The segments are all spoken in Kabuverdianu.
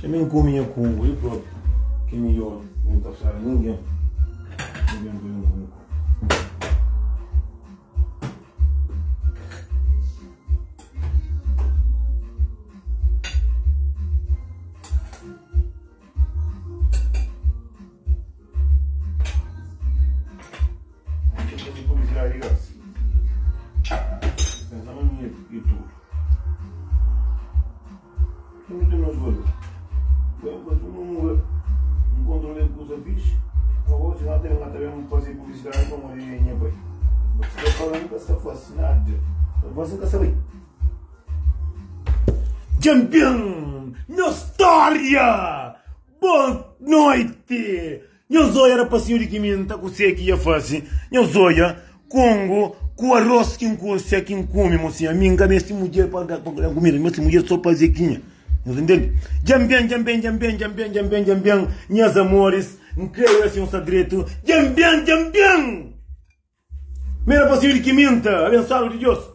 Xa mi N kume nha kungu li propi ki é midjór N ka fla ningen N ben pa ben kume kungu. Djampion! Nos stória! Boa noite! Nhos oia rapasinhu di ki mi N ta kuse ki ia fase Nhos oia Kongo ku aros ki N kuse ki N kume Mosinha mi N ka meste mudjer pa da kumida N meste mudjer so pa zekinha Nhos ntende? Dja-m ben, dja-m ben, dja-m ben, dja-m ben, dja-m ben, dja-m ben Nhas amoris N kre oia si nhos sta dretu Dja-m ben, dja-m ben! Mi rapasinhu di ki mi N ta abensuadu di Dios.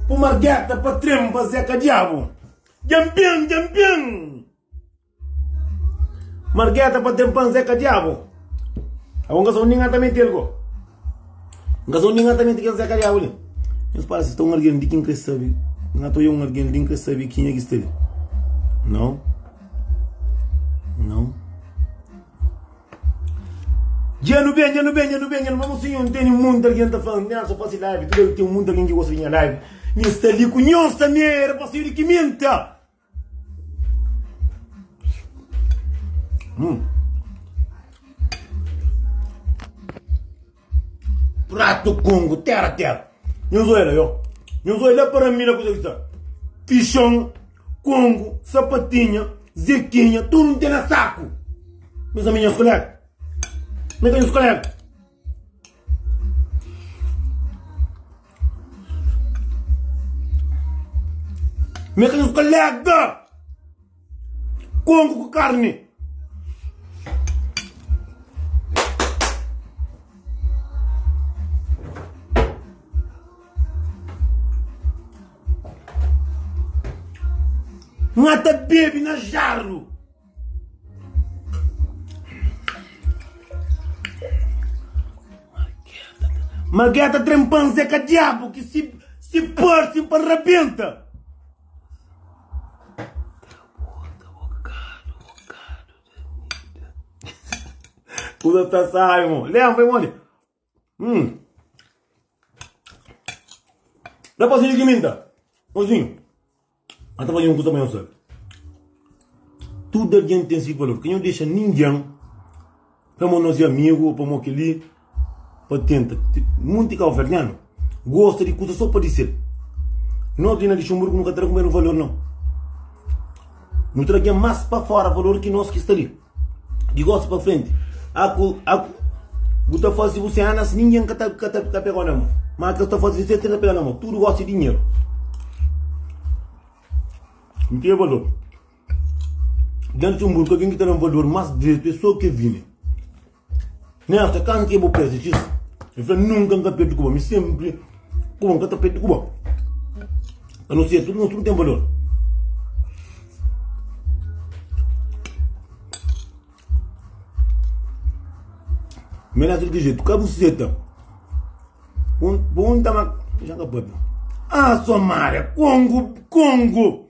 Pu margeta pa trem pa zeka diabu. Djan ben, djan ben. Margeta pa trem pa zeka diabu. Abo nka sa undi nga ta mete-l go. Nka sa undi nga ta mete kel zeka diabu li. Nhos para si sta un algen li ki N kre sabe. N ta oia un algen li N kre sabe kenha ki sta li. Nau. Nau. Dja nu ben, dja nu ben, dja nu ben, dja nu ben. Mosinhu, N tene monti algen ta fla-m, Nelson, fase live. Tudu algen, ten monti algen ki gosta di nha live. Nha sta li ku nhos tanbe, rapasinhu di Kiminta. Hum. Prato Congo, terra, terra. Nhos olha lá, yo. Nhos olha lá para mim lá coisa que está. Pichão, Congo, sapatinha, zequinha, tudo tem na saco. Meus amigos, meus colegas. Meus colegas. Meus colegas. Congo com carne. N ta bebe na jarro. Margueta trempan Zeca Diabo ki si si parse pa rabenta. Kuza ta sai, mo. Lembra, mano. Hum. Rapazinho de minta. Mozinho. Mas ta fazer um kuza pa nhos sabe. Tudo algen ten si valor. Ka nho dexa ningen pamo nos é amigu ou pamo keli pa tenta. Munti kabuverdianu gosta di kuza so pa di sel. Nos li na Luxemburgo nu ka ta da kunpanheru valor nau. Nu ta da algen mas pa fora valor ki nos ki sta li. Di gosi pa frenti, a ku a ku bu ta fasi bu senas ningen ka ta ka ta pegau na mon. Ma kes ta fasi di ses ta pega na mon. Tudu gosi di dinheru. N ten valor. Dentu di un burku algen ki ta da-m valor mas dretu é so Kevine. Nesta, kantu ki bu perde djis? El fla, Nunka N ka perde ku bo. Mi senpri ku bo, N ka ta perde ku bo. A no ser, tudu nos tudu ten valor. Mi nesta di ki jetu, ka bu seta. Bu un ta ma, já ka papia. Ah, Somária, Kongu, Kongu!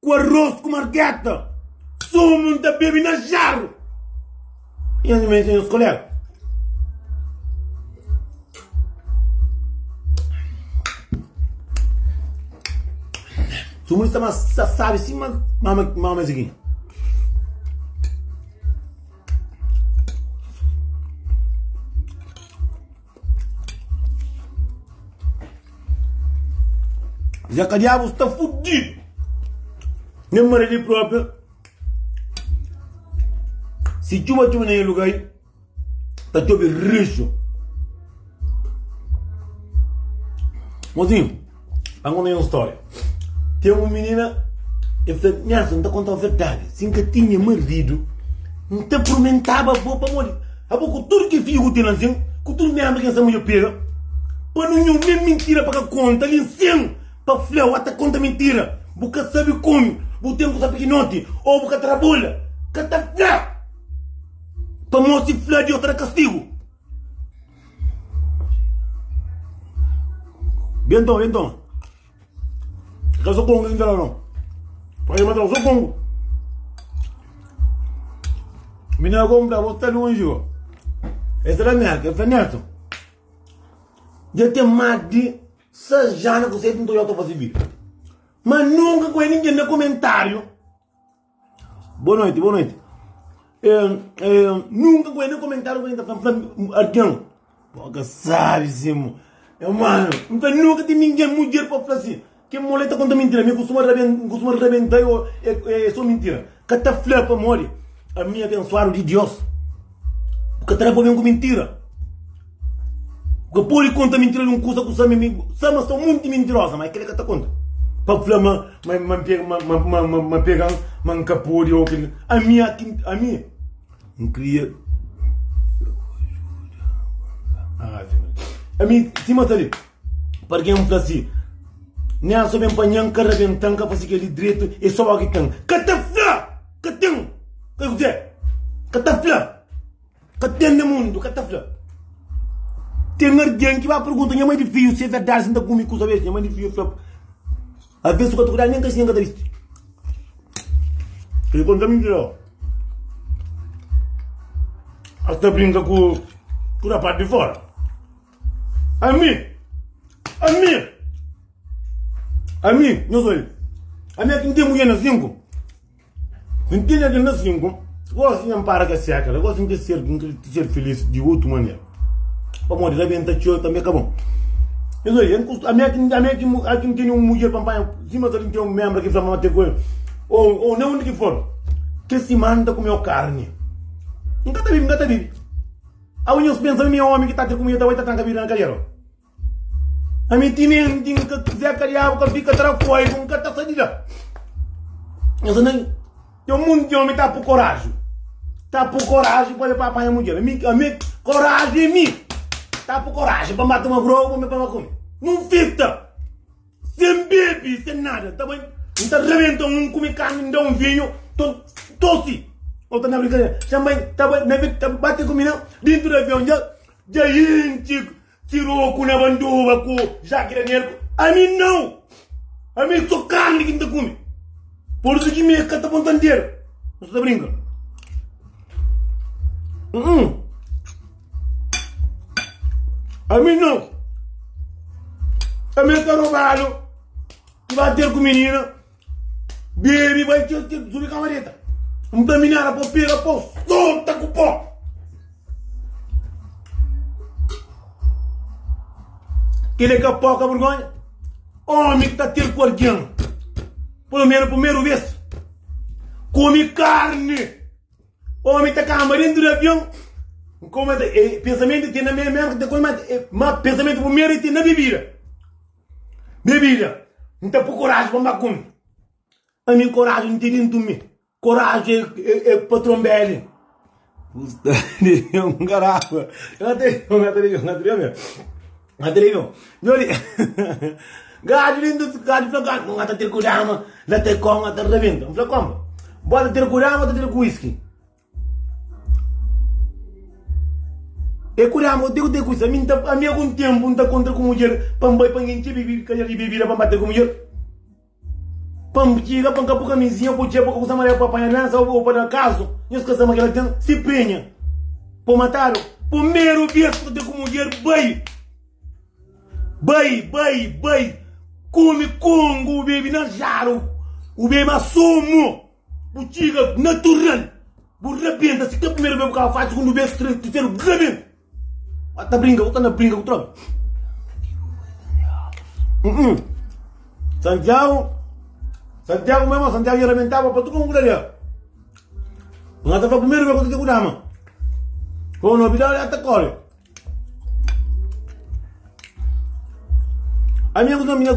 Ku arroz ku margeta Sumu N ta bebe na jarru Nhas menti nhas kolega Sumu sta mas sta sabi sima mama mama zikinha Zé ka diabu sta fudidu. Nha maridu propi si txuba txuba na nha lugar ta txobe rixu. Mozinhu, pa N konta un stória. Ten un minina, el fla, Nelson, N ta konta-u verdadi, si N ka tinha maridu, N ta purmentaba bo pamodi abo ku tudu ki fidju ku ten la nsin. Ku tudu membru ki N sta mudjer pega pa ninhun nen mintira pa ka konta li nsin pa fla wa ta konta mintira bu ka sabi kume bu ten kusa pikinoti o bu ka ta rabola ka ta fla pamo si fla Dios ta da kastigu. Ben toma ben toma ka so kongu ki N ta da no pa ma ta so kongu mi na konpra bo sta lonji go e sta na Merka e fla Nelson dja ten mas di 6 anu ku 7 nta odja ta fasi video ma nunka ku e ningen na komentariu Boa noite, boa noite. É, é, nunca com ele comentário com ele tá falando alguém. Boca sabe, sim. É, mano, nunca nunca tem ninguém mulher para falar assim. Que moleta conta mentira, me costuma rebentar, costuma rebentar eu, é, é só mentira. Cata flor para morrer. A minha abençoado de Deus. Porque tá bem com mentira. Ka pode konta mintira di un kuza ku sa mi sa ma sta munti mintirosa ma é kila ka ta konta pa fla ma ma ma ma ma ma ma ma pegan ma N ka pode o kila ami ami N kria ami sima sta li pa algen fla si Nelson ben panha-m ka rabenta-m ka fase keli dretu é so bo ki ten ka ta fla ka ten ka kuzê ka ta fla. Ka ten na mundu, ka ta fla. Ten argen ki ba pergunta nha mai di fiu si é verdadi si N ta kume kusa bes. Nha mai di fiu fla, Aves su ka ta kudadu nen kasinha N ka ta bisti. El konta mintira o. El ta brinka ku ku rapaz di fora. Ami, ami, ami, nhos obi, ami é ki N ten mulher na 5. N tene algen na 5, gosi nha N para ka seka la, gosi N ka ser, N ka ser filis di otu manera. Pamodi rabenta txeu tanbe ka bon. Nhos obi, N kustu, ami aki, ami aki, aki N tene un mudjer pa N panha, sima sa N ten un membra ki fla ma te ku el, ou, ou na undi ki for, kes simana N ta kume o karni. N ka ta bibi, N ka ta bibi. Awe nhos pensa ma mi é omi ki ta ter ku mudjer ta bai ta tranka bibida na kadera? Ami timenti N ka Zeka diabu ka fika tra foigu N ka ta sa di la. Nhos na ten munti omi ta pu koraju ta pu koraju pa pa panha mudjer. Ami ami koraju é mi ta pu koraju pa mata uma grogu pa mi pa kume. Nun fita sen bebi sen nada ta bai N ta rebenta un kume karni N da un vinhu to tosi. Ou ta na brinkadeira ta bai ta bai na ta bate ku mi na dintu di avion dja dja intxi Siroku na banduba ku Jack Daniel ku ami nau! Ami so karni ki N ta kume. Por isu ki mi ka ta ponta ndedu. N sta ta brinka. Uh-uh. Ami nau! Ami ka robadu ki ba ter ku minina. Bebe bai txeu txeu subi kama deta. N ta minara pa pega pó solta ku pó. Kel é ka pó ka burgonha. Omi ki ta ter ku algen pelo menos primeru bes kume karni. Omi ta kamba dentu di avion. Koma ta, e, pensamentu ten na mesmu ta koma, ma pensamentu primeru ten na bebida. Bebida, N ta pui koraji pa N ba kume. Ami koraji N ten dentu mi. Koraji é, é patron beli. Pusta de un garafa. N ta riu, N ta riu, N ta riu mesmu. N ta riu. Nho di gaju dentu, gaju fla gaju, N ta ter ku dama, la ta kon, N ta rabenta. N fla konpa, bo ta ter ku dama, ta ter ku whisky. E ku dama, ku te ku sa, ami nta, ami algun tempu nta kontra ku mudjer pa nbai pa nintxi bibi kanel di bebida pa nbate ku mudjer. Pa ntxiga pa nka pu kamizinha ku txepa ku kusa maré pa panha doensa ou pa da kazu, nhos ka sa ma kila ten si prenha po matadu. Primeru bes ku ta te ku mudjer bai, bai, bai, bai kume kongu, bebe na jaru, u bebe ma sumu. Bu txiga natural, bu rabenta. Si ka primeru bes bu kaba faxi, segundu bes, terseru, rabenta. Ba ta brinka, bu ta na brinka ku tropa. Uh-uh. Santiago, Santiago mesmo, Santiago ia rabentaba pa tudo como daria. Não ta fala primeiro bes ku ta ku dama. Ko no bidal ya ta kore. Ami ku minha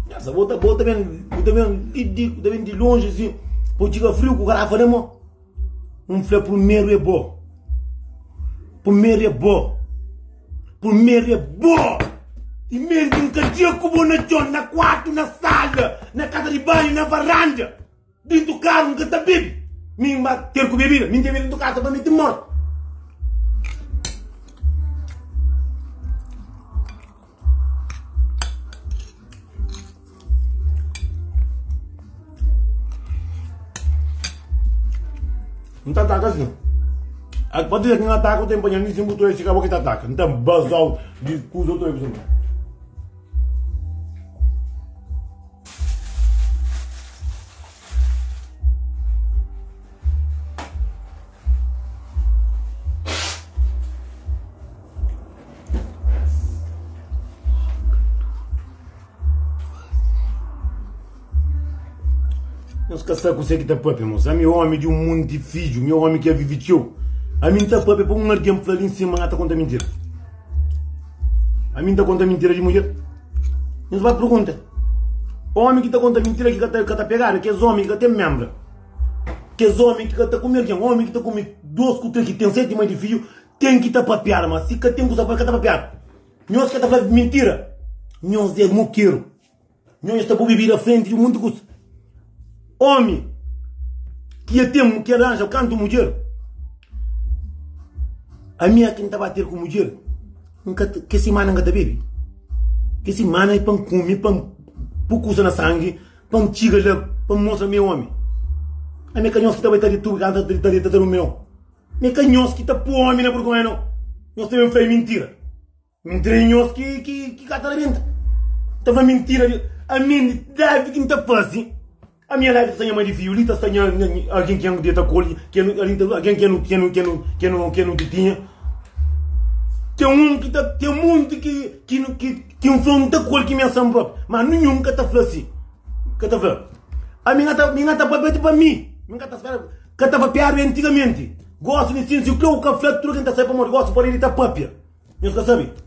Nessa, bota, bota bem, bota bem di, di, bota bem de longe assim, pô txiga frio ku garrafa na mão. Um fla primeiro é bom. Primeiro é bom. Purmeru é bo! Timenti N ka dia ku bo na txon, na kuartu, na sala, na kaza di banhu, na varanda, dintu karu, N ka ta bebe. Mi N ba ter ku bebida, mi N tene dintu kasa pa mi ti mortu. N ta ataka sin. Pode dizer que N ataka, eu tenho panha ni sin butu esse cabo que ta ataka. N ta basau di kuza outro aí por Nhos ka sa kuse ki ta papia, mos. Ami é omi di un munti fidju, mi é omi ki a vivi txeu. Ami N ta papia pa un algen fla li nsima N ta konta mintira. Ami N ta konta mintira di mudjer? Nhos ba pergunta. Omi ki ta konta mintira ki ka ta, ka ta pegadu, kes omi ki ka ten membra. Kes omi ki ka ta kume algen, omi ki ta kume dos ku tres ki ten seti mai di fidju, ten ki ta papiadu, ma si ka ten kusa pa el ka ta papiadu. Nhos ka ta fla mintira. Nhos é mokeru. Nhos ta poi bebida frenti di munti kusa. Omi ki ya ten ki aranja kantu mudjer, ami é ki N ta ba ter ku mudjer, N ka ta, ke simana N ka ta bebe. Ke simana é pa N kume, pa N pui kusa na sangi, pa N txiga la, pa N mostra mi é omi. Ami é ka nhos ki ta bai ta di tudu kantu ta ta ta rume nau. Mi é ka nhos ki ta pui omi na burgonha nau. Nhos ta ben fla é mintira. Mintira di nhos ki ki ki ka ta rabenta. Ta fla mintira di ami live ki nta fasi. Ami a live ta sta nha mãe di fiju li ta sta nha algin ki nha ta koli ki algin ki ki ki ki ki nu titinha. Ten un ki ta ten munti ki ki ki ki nfla nta koli ki mi asan propi. Ma ninhun ka ta fla si. Ka ta fla. Ami nga ta mi nga ta papia pa mi. Mi ka ta spera ka ta papiadu antigamenti. Gosi di sin si keu ka fla tudu ken ta sai pamodi gosi pode di ta papia. Nhos ka sabe?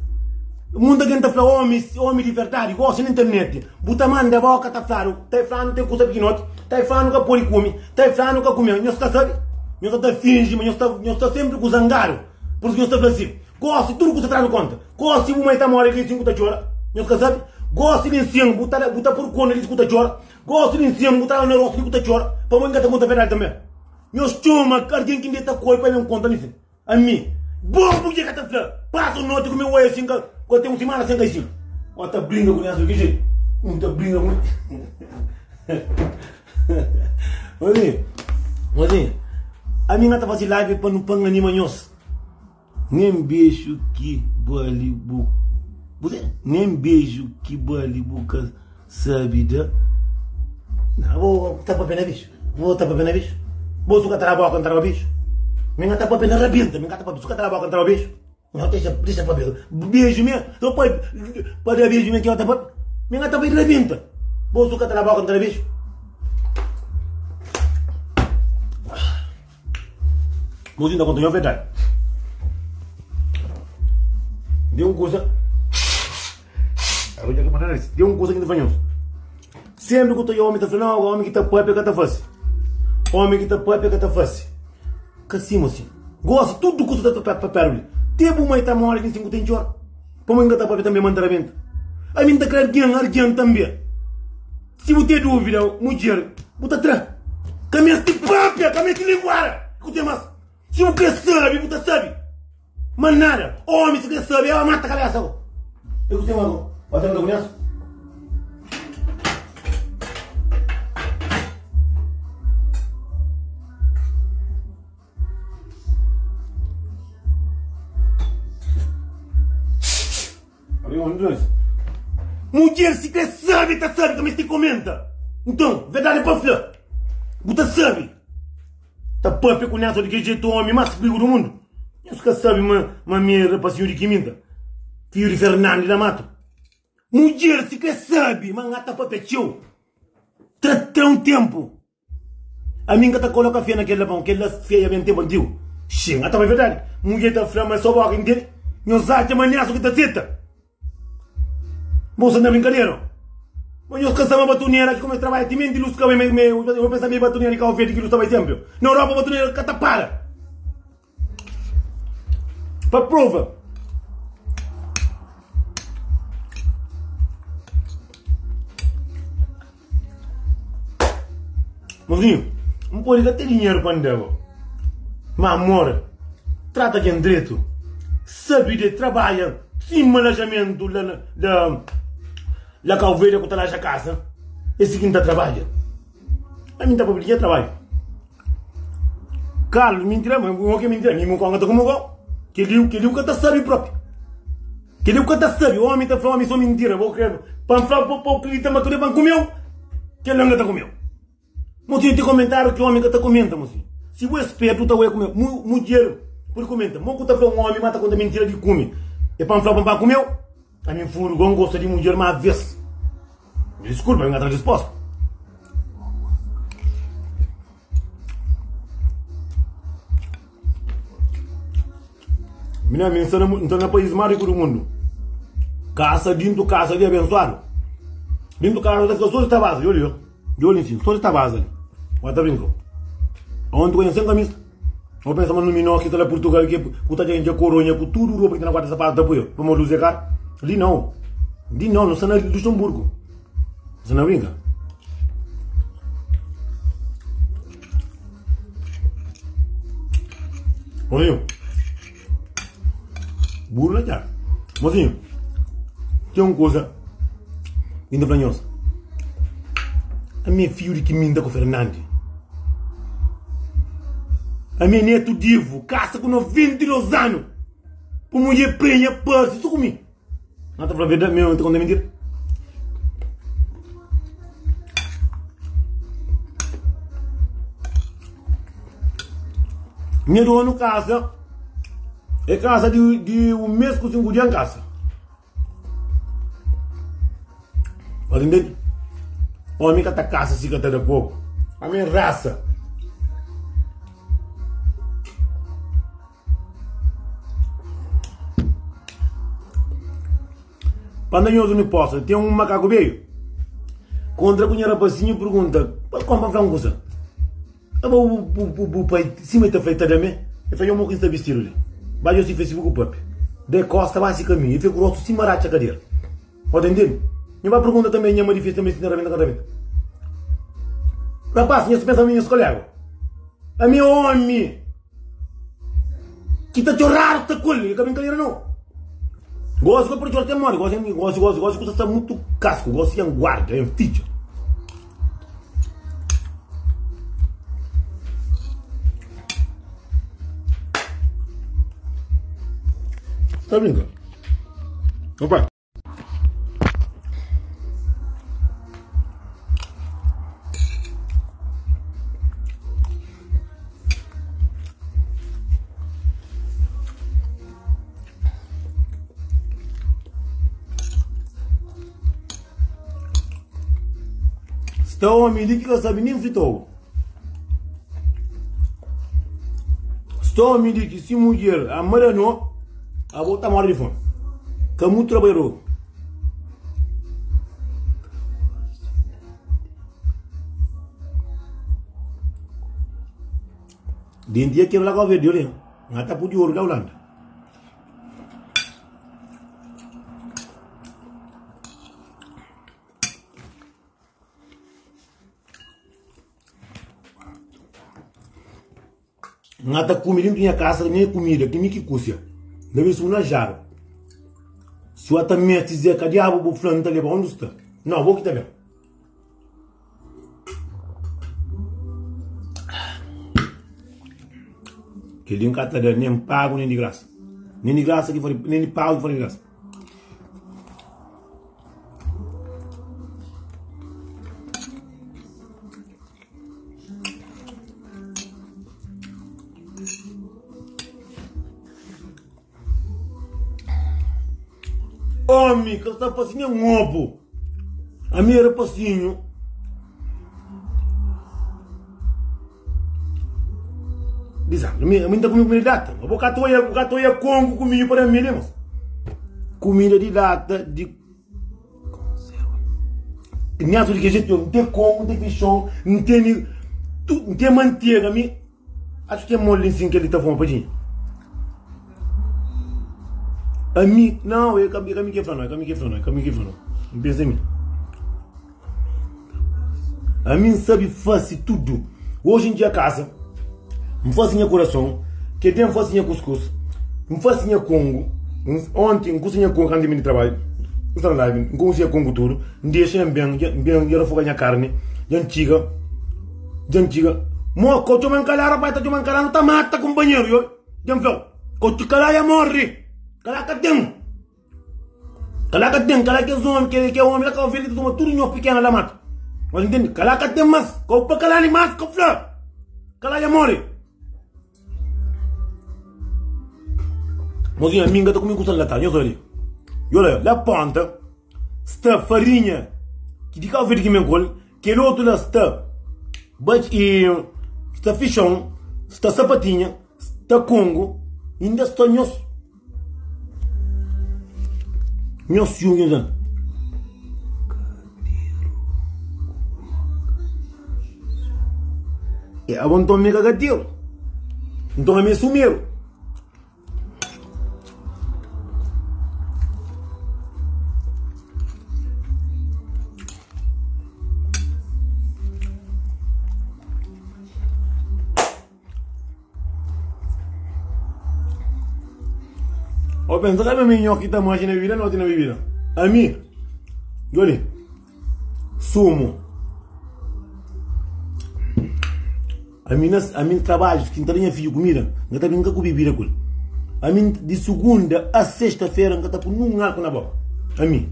Munta gen ta fla omi, omi di verdadi, gosi na internet, bu ta manda boka ta fladu, ta flanu ten kusa pikinoti, ta flanu ka podi kume, ta flanu ka kume, nhos ka sabe? Nhos ta ta finji ma nhos ta nhos ta sempri ku zangadu, pur isu nhos ta fla si, gosi tudu kusa tradu konta, gosi bu mai ta mori li sin ku ta txora, nhos ka sabe? Gosi li sin bu ta bu ta pur kona li ku ta txora, gosi li sin bu ta na rostu li ku ta txora, pamodi n ka ta konta verdadi tanbe? Nhos txoma algen ki n ta koi pa ben konta mi sin. Ami, bo bu dja ka ta fla, pasa un noti ku mi oia sin ka ka ten un simana sen kai sin. O ta brinka ku nessa ki jeito? Un ta brinka ku Mozinho, mozinho, ami nga ta fasi live pa nu pa anima nhos. Nem beijo ki bali bu bu nem beijo ki bali bu ka sabi da. Não, vou tá papia na bicho. Vou tá papia na bicho. Vou suca tá na boca entrar bicho. Minha tá papia na rabenta, minha tá papia suca tá na boca entrar bicho. Não deixa, deixa papia. Beijo mesmo. Só pode pode dar beijo mesmo que eu tá papia. Minha tá papia rabenta. Vou suca tá na boca entrar bicho. Mozinho ta konta nho verdadi. Di un kusa. Di un kusa ki ta fla nhos. Sempri ku ta oia omi ta fla, não, omi ki ta papia ka ta fasi. Omi ki ta papia ka ta fasi. Ka si mosi. Gosi tudu kusa ta papiadu li. Te bu mai ta mori ki sin ku ten txora. Pamodi n ka ta papia tambe ma n ta rabenta. Ami n ta kre algen, algen tambe. Si bu ten dúvida, mudjer, bu ta tra. Ka meste pâpia, ka meste linguara ku ten mas. Si bu kre sabe, bu ta sabe. Ma nada, ómi si kre sabe, ela mata kabésa bo. E ku ten mas bo? Ba ta ku nessa? Mudjer si kre sabe ta sabe ka meste komenta Nton verdade é pa fla Bu ta sabe Ta papia ku Nelson di kel jetu omi mas prigu du mundu Nhos ka sabe ma ma mi é rapasinhu di kiminta Fidju di Fernandi da Matu Mudjer si kre sabe ma N ta papia txeu Tra tra un tempu Ami N ka ta koloka fé na kel la pamodi kel la fé ya ben tenpu antigu. Xi, N ta fla verdadi. Mudjer ta fla ma é so boka ki N tene. Nhos atxa ma Nelson ki ta seta? Bo sta na brinkadera? Ma nhos ka sa ma batunera ki kumesa trabadja timenti lus ka bai ma bo pensa ma é batunera di Kau Verdi ki lus ta bai senpri? Na Europa batunera ka ta para. Pa prova. Mozinhu, N pode ka ten dinheru pa N da-bu, má amor, trata algen dretu, sabe de trabadja sima lajamentu la na la Kau Verde ku ta laja kasa, é si ki N ta trabadja. Ami N ta papia di nha trabadju. Carlos, Mintira, ma bo ke mintira, mi mu konga ta kumu go. Kel-li, kel-li bu ka ta sabe propi. Kel-li bu ka ta sabe, omi ta fla omi so mintira, bo kre pa N fla pa bu kridita ma tudu é pa N kumeu, kel-la N ka ta kumeu. Mosinhu, ten komentariu ki omi ka ta komenta, mosinhu. Si bu é spertu, bu ta oia kume. Mu, mudjer pudi komenta, mo ku ta fla un omi ma ta konta mintira di kume, é pa N fla pa N ba kumeu? Ami N furu go, N gosta di mudjer ma aves. Diskulpa, N ka ta dispostu. Mina, mi nsta na, nta na país más riku di mundu. Kasa dintu kasa di abensuadu. Dintu kasa ta fika so di tabaza, di oli, di oli nsin, so di tabaza li. Ba ta brinka. Onti ku sen kamisa. Bo pensa ma no minó ki sta la Purtugal ki ku ta dja koronha ku tudu ropa ki ta na guarda sapato ta pui pa mo luz é kar. Li não. Li não, no sta na Luxemburgo. Você na brinka? Mozinho. Burla já. Mozinho. Tem um coisa. Ainda pra nós. A minha filho de que minta com Fernandes. A minha neto divo, caça com 92 anos. Por mulher prenha, parece, tu comigo. N ta fla verdadi mesmu, N ta konta mintira? Nha donu kasa, e kasa di, di un mes ku sinku dia N kasa. Pode ntende? Omi ka ta kasa si ka ta da koku. Ami é rasa. Pa nda nhos uni posa, ten un makaku beju kontra ku nha rapasinhu pergunta, pa konpa N fla un kusa? Abo bu, bu, bu, bu pai sima i ta fla i ta da me? E fla, yo mo ki N sta bistidu li. Ba djo si Facebook pape. Da e kosta ba si kaminhu. E fika ku rostu sima ratxa kadera. Bo ta ntende? Nha ba pergunta tanbe nha ma di festa tanbe si na rabenta ka rabenta. Rapaz, nhos pensa ma mi nhos kolega. Ami é omi. Ki ta txoradu ta kol, e ka brinkadera nau. Gosi ka pode txora te mori, gosi gosi gosi gosi kusa sta mutu kasku, gosi yan guarda, yan fidju. Ta brinka? Opa. Sta omi li ki ka sabe nin frita obu. Sta omi li ki si mudjer amara no, abo ta mori di fomi. Ka mutu trabadjador. Denti ya kebra la kau verde, ngata pudi oru da Holanda. N ta kume dentu nha kasa nha kumida ki mi ki kusia N ta ben subi na jaru Si bu ta mete ze ka diabu bu fla N ta leba undi sta Nau bo ki ta ben Kel-li N ka ta da nen pagu nen di grasa Nen di grasa ki nen di pagu ki fora di grasa. Omi ka sta fasi nen obu. Ami é rapasinhu. Dizan, ami ami ta kume kumida di lata. Ma bo ka ta oia, bo ka ta oia kongu ku minhu pa da mi li, mos. Kumida di lata di konserva. Nhasu di ke jetu, N ten kongu, N ten fixon, N tene tu, N ten mantega, mi acho ki é moli nsin kel li ta fuma pa djinha. Ami, não, é ka, é ka mi ke fla não, é ka mi ke fla não, é ka mi ke fla não. N pensa em mi. Ami N sabe fasi tudu. Oji N dja kasa, N fase nha kurason, kel dia N fase nha kuskus, N fase nha kongu, onti N kusa nha kongu kantu N ben di trabadju, N sta na live, N kusa nha kongu tudu, N dexa N ben, N ben dja rafoga nha karni, dja N txiga, dja N txiga, mo ko txoma N kala, rapaz ta txoma N kala, nu ta mata kunpanheru, yo, dja N fla-u, ko txi kala ya morri, kala ka ten. Kala ka ten, kala kes omi, ke ke omi la Cabo Verde ki ta toma tudu nho pikena la mata. Mas ntende? Kala ka ten mas, kau pa kala li mas, kau fla. Kala ya more. Mozinho, a minga ta kumi kusa la ta, nho soli. Yo la, la ponta sta farinha ki di Cabo Verde ki men kol, kel otu la sta bat e sta fixon, sta sapatinha, sta kongo, inda sta nhos Nhos txuga nhos da. E abo nton mi ka katiru. Nton ami é sumeru. Ô pensa ka mi nho ki ta manxa na bibida noti na bibida. Ami, djoli, sumu. Ami na ami trabadjus ki N ta da nha fidju kumida, N ka ta brinka ku bibida ku el. Ami di sugunda a sexta-fera N ka ta pui nun alku na boka. Ami.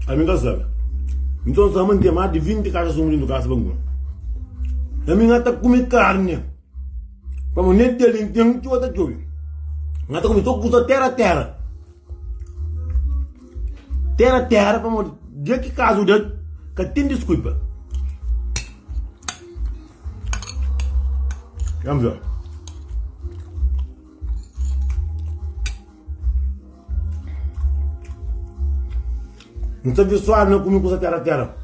Ami ka sabe. Nton sa ma N ten más di 20 kaxa sumu dentu kasa pa N kume. Ami N ka ta kume karni. Pamodi ne dia li N ten txuba ta txobe. N ka ta kume so kusa tera tera. Tera tera pamodi dia ki kazu da ka ten diskulpa. Vamos ver. N ta visuadu na kume kusa tera tera.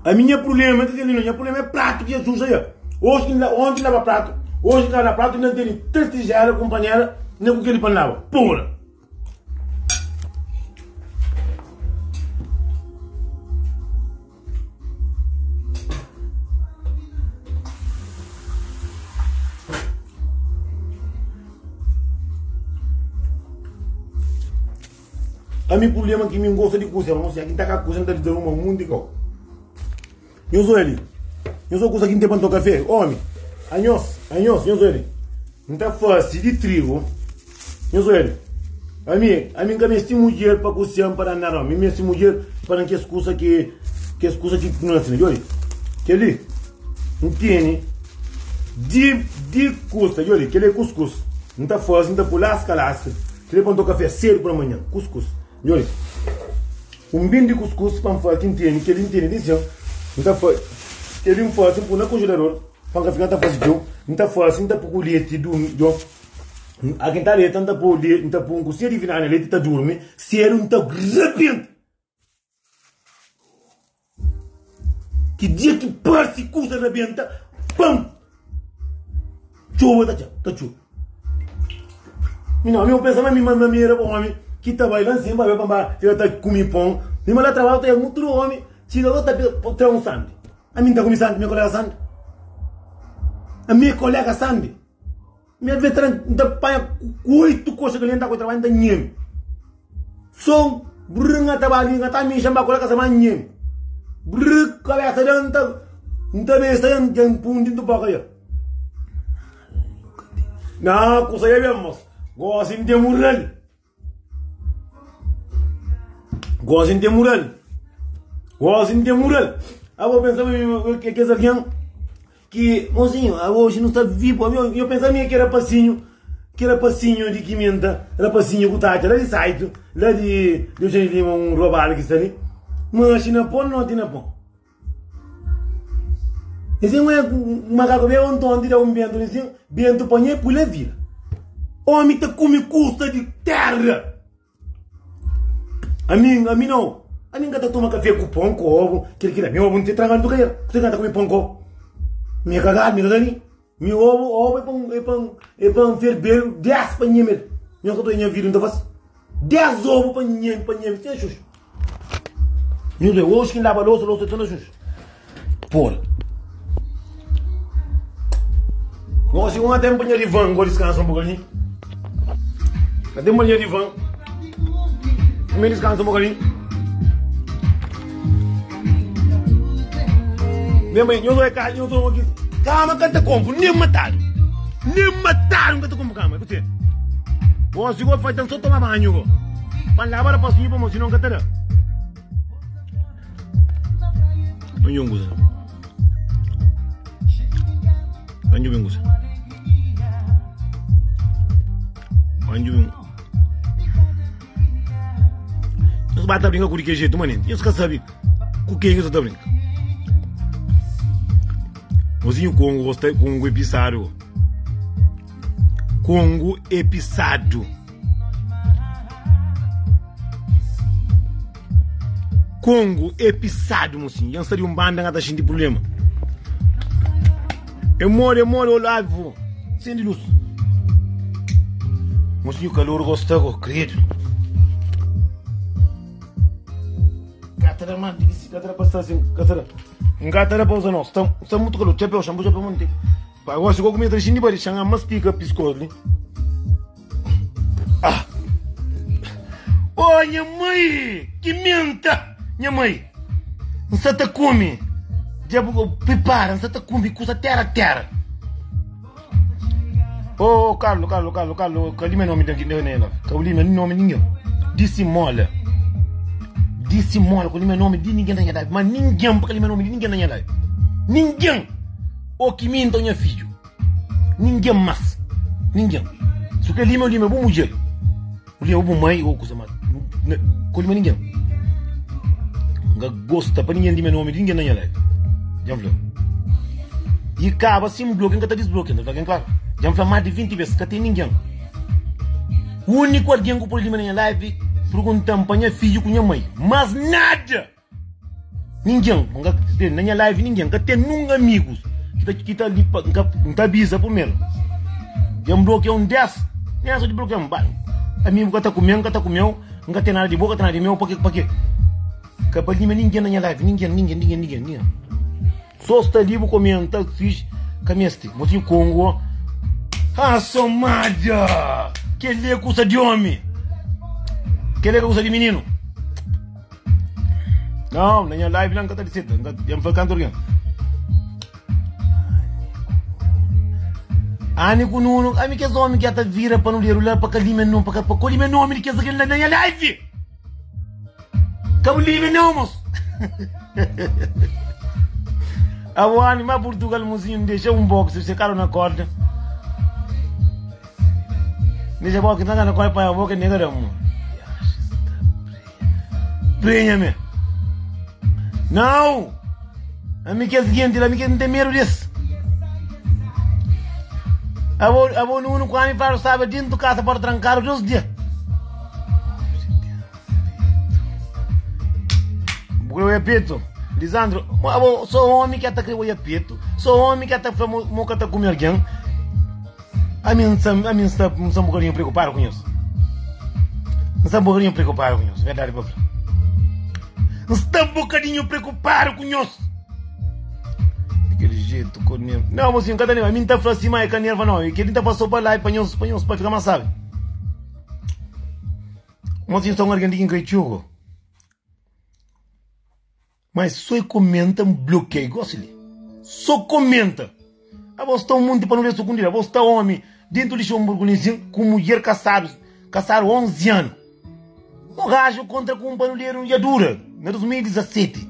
Ami nha problema ka kel-li no, nha problema é pratu ki dja suja ya. Oji N onti N laba pratu, oji N laba pratu N tene 3 tijela ku un panela, N ku kel-li pa N laba. Pora! Ami problema ki mi gosta di kusa, irmon, si ki ta ka kusa, N ta dizaruma munti kau. Nhos oi li, nhos oi kusa ki N ten pa N toka fe, omi, anhos, anhos, nhos oi li, N ta fasi di trigu, nhos oi li, ami, ami N ka mesti mudjer pa kusian pa dan nada, mi mesti mudjer pa dan kes kusa ki, kes kusa ki no na sina, oi, kel-li, N tene di, di kusa, oi li, kel-li é kuskus, N ta fasi, N ta pui lasca lasca. Kre pa N toka fé sedu pa manhan Kuskus Nhoi Un bin di kuskus pa N fase N tene kel-li N tene di sen N ta fa Kel-li N fase N pui na konjelador pa N ka fika ta fase txeu N ta fase N ta pui ku leti durmi Djo Algen ta leta N ta pui N ta pui un kusinha di vinagri na leti ta durmi sedu N ta rabenta. Ki dia ki parse kusa rabenta, pam! Txuba ta txa, ta txuba. Mi não, mi eu pensa, mas mi ma mi era homem que ta vai lá em cima, vai para fica ta comi pão. Mi ma lá trabalho tem muito homem, chega lá ta tra um sande. A mim tá comi sande, minha colega sande. A minha colega sande. Minha veterana ta panha ku oito coxa que ta trabalho ta nheme. Som brr nga ta bali nga ta mixa mba kola kasa ma nheme. Brr cabeça da nta nta besta ya nta mpundi nta boca ya. Na kusa ya bem mos. Gosi nte mural. Gosi nte mural. Gosi nte mural. Abo pensa que kes alguém Ki mozinho, aoji nu sta vivo. Ami, eu pensa mi ki rapasinho, ki rapasinho di Kimenta, rapasinho ku ta atxa la di Saito, la di Eugênio Lima, un robado ki sta li. Manxi na pon, noti na pon. Esse é um macaco bem ontem, da um bento, assim, bento panha e pula vira. Omi ta kume kusa di terra. Ami, ami nau. Ami nka ta toma kafe ku pon ku obu, kel ki la. Mi obu nte traga ntu kaera. Kuse ki nta kume pon ku obu? Mi e kagadu, mi ka kali. Mi obu, obu e pa, e pa, e pa nferbelu 10 pa nhemel. Nhos ka ta oja nha vida nta fasi. 10 obu pa nheme, pa nheme, sen xuxu. Nhos oja, oxi ki nlaba losa, losa ta na xuxu. Porra. Gosi un até panha divã, go descansa um bocadinho. Até panha divã. Me descansa um bocadinho. Minha mãe, eu sou casa, eu sou aqui. Cama canta compro, nem matado. Nem matado nunca te compro cama. Você. Gosi go faz só tomar banho go. Pa lavar pa sunho pa mo senão canta. Anju un kuza. Anju un kuza. Anju un. Nhos ba ta brinka ku di kel jetu, mané. Nhos ka sabe ku ken nhos ta brinka. Mozinho Kongo gosta Kongo é pisadu. Kongo é pisadu. Kongo é pisadu mosinhu. Dja N sta di un banda N ka ta xinti prubléma. É modi, é modi, Olavo. Sende lus. Mosinhu kalor gosta go, kredu. Ka ta da ma, ka ta da pa sta sin, ka ta da. N ka ta da pa uza no. Sta, sta mutu kalor. Txapéu, xanpu txapéu monti. Pa gosi go kumesa ta xinti bari, xan ama stika piskos li. Ah! Oh, nha mai! Ki menta! Nha mai! N sa ta kume. Dja bu pripara, N sa ta kume kusa tera tera. Oh, oh, Carlo, Carlo, Carlo, Carlo, ka lima nomi daqui, não, não, ka lima nomi ninguém. Disse mola. Disse mola, ka lima nomi de ninguém na minha live. Mas ninguém, ka lima nomi de ninguém na minha live. Ninguém. Oh, que minta, nha filho. Ningen más. Ningen. Si bu krê lima, lima bu mudjer. Bu lima bu mai ô kuza más. Ka lima ningen. N ka gosta pa ningen lima nomi di ningen na nha life. Dja N fla. I kaba si N blokia, N ka ta disblokia. N ta fla ken klaru. Dja N fla más di 20 bes, ka ten ningen. Úniku algen ku pode lima na nha life pergunta-m pa nha fidju ku nha mai. Más nada! Ningen, N ka ten na nha live ningen, N ka ten nun amigus ki ta ki ta li pa N ka N ta avisa primeru. Dja N blokia un des, nen so di blokia-m ba ami bu ka ta kume, N ka ta kume-u, N ka ten nada di bo, ka ten nada di meu, pa ke pa ke? Ka ba lima ningen na nha live, ningen, ningen, ningen, ningen, ningen. So sta li bu komenta fix ka meste. Mosinhu Kongo, ah somada! Kel-li é kusa di omi, kel-li é ka kusa di mininu. Não, na nha live lá nunca tá de nunca já me foi canto alguém. Ani ku Nuno, ami kes homem que ta vira pa nu lá pa kalima não, pa pa kolima nome de kes aquele na nha live. Ka bu lime não, moço. Abo ani ma Portugal mozinho deixa um box, você caro na corda. Deixa box na corda pa boca nega da mo. Prenha me. Não! Ami kes gente lá, ami kes não tem medo desse. Abo, abo Nuno, quando me fala, sabe, dentro de casa pode trancar dois dias. Bu kre oia petu? Lisandro, abo so omi ki ta kre oia petu, so omi ki ta fla mo ka ta kume algen. Ami N sta, ami N sta, N sta un bokadinhu preokupadu ku nhos. N sta un bokadinhu preokupadu ku nhos, verdadi pa fla. N sta un bokadinhu preokupadu ku nhos. Di kel jetu ku nerva. Não, mocinho, N ka ta nerva. Ami N ta fla si, ma é ka nerva não. Kel-li N ta fla so pa live, pa nhos, pa nhos, pa fika más sabi. Mocinho, sta un algen di ki N kre txugu. Mas so e comenta n bloquei gosi li so comenta abo sta um munti pa nu lê sucundida abo sta homi dentro Luxemburgo li ku mudjer casado casado 11 ano um gajo contra ku um panuleiro dja dura na 2017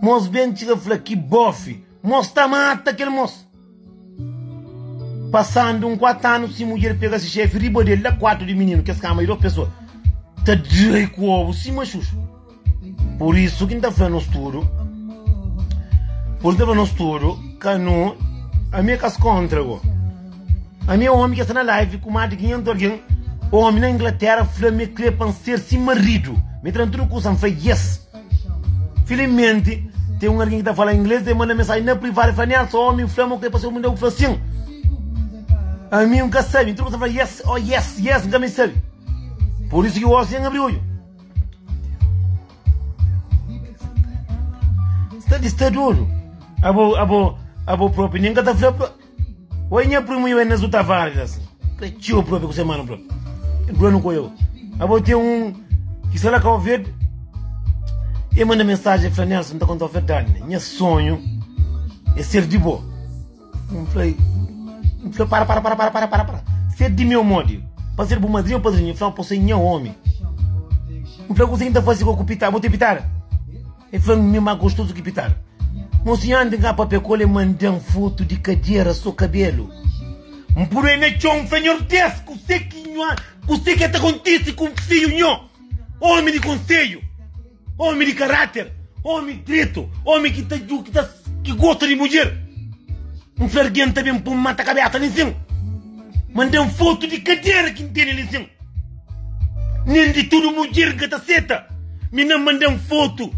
mos bem txiga fla ki bofi mos ta mata kel mos. Pasandu un 4 anu si mudjer pega si xefi riba del da 4 di mininu kes kama di 2 pesoa ta drai ku obu sima xuxu. Pur isu ki N ta fla nos tudu, pur isu N ta fla nos tudu ka nu ami é kas kontra go. Ami é omi ki sta na live ku más di 500 algen. Omi na Inglaterra fla ma el kre pa N ser si maridu. Mi tra-m tudu kusa, N fla yes. Filimenti, ten un algen ki ta fala ingles, el manda mensaji na privadu, el fla, Nelson, omi fla ma bu kre pa ser bu maridu. Bu fla sin. Ami N ka sabe. N tudu kusa, N fla yes, oh yes, yes, N ka meste sabe. Pur isu ki gosi N abri odju. Sta di sta dodu. Abo, abo, abo propi nin ka ta fla pa. Oi nha primo eu Enesu Tavares assim. Ka txeu propi ku se mano propi. Bruno ko eu. Abo tem um que está lá Cabo Verde. E manda mensagem fla Nelson, tá contar verdade. Nha sonho é ser de boa. N fla, N fla, para, para, para, para, para, para, para. Ser di meu modi. Pa ser bu madrinha ou padrinhu. El fla, pa ser nha omi. N fla, kuzê ki N ta faze ku pitada? Bu ten pitada? El fla, mi más gostozu ki pitada. Mosinhu, antis N ka papia ku el, el manda-m fotu di kadera so kabelu. N puru el na txon, N fla, Nhordés, kuzê ki nho, kuzê ki ta kontise ku fidju nho? Omi di konsedju. Omi di karáter, omi dretu, omi ki ta ki ta ki gosta di mudjer. N fla algen ta ben pun mata kabesa li sin. Manda-m fotu di kadera ki N tene li sin. Nen di tudu mudjer N ka ta seta. Mi na manda-m fotu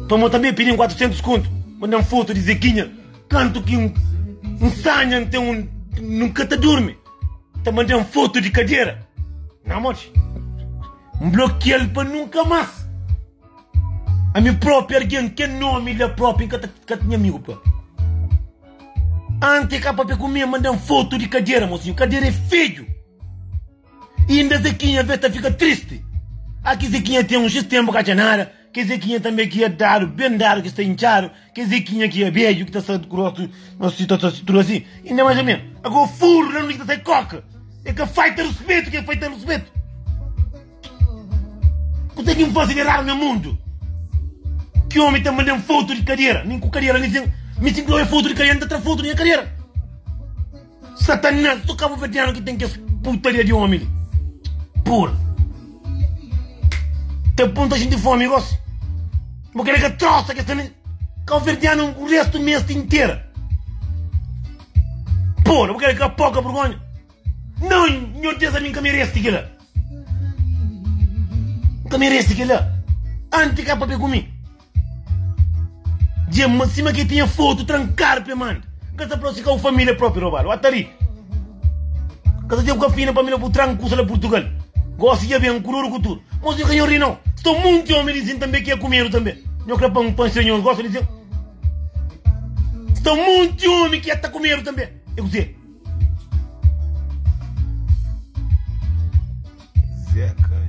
pamo tanbe pidi-m 400 kontu. Manda-m fotu di Zekinha kantu ki N sanha N ten un N ka ta durmi. Ta manda-m fotu di kadera. Na modi? N blokia-l pa nunka más. Ami própi algen kel nómi la própi N ka ta ka nha amigu própi. Anti e ka papia ku mi e manda-m fotu di kadera mosinhu. Kadera é fedju. Inda Zekinha vê ta fika tristi. Aki Zekinha ten un xis tenpu ka atxa nada. Ke Zekinha tanbe ki é dadu ben dadu ki sta intxadu. Ke Zekinha ki é bedju ki ta sta grosu asi ta sta tudu asi. Inda más o menos. Ago furu la nunde ki ta sai koka. E ka faita ruspetu ke faita ruspetu. Kuzê ki N faze di eradu na mundu? Ki omi ta manda-m fotu di kadera, mi ku kadera li sin, mi si N krê fotu di kadera, N ta tra fotu di nha kadera. Satanás, so kabuverdianu ki ten kes putaria di omi li. Pur. Ta pun ta xinti fomi gosi. Bu kre ka trosa kes ta Kabuverdianu o restu mesti intera. Pur, bu kre ka poka burgonha. Não, nho Deus, ami nka mereste kila. Nka mereste kila. Anti ka papia ku mi. Dje, ma sima ki tinha fotu trankadu pe manda. Nka sa flau si ka u familia propi robadu. Atari. Ka sa dje ku ka fina pa mi la bu tran kusa la Portugal. Gosi dja ben ku dor ku tudu. Mosi ka nho ri nau. Sta munti omi li sin tambe ki é ku medu tambe. Nho kre pa pa nxina nho gosi li sin. Sta munti omi ki ta ku medu tambe. É kuzê? Zeca,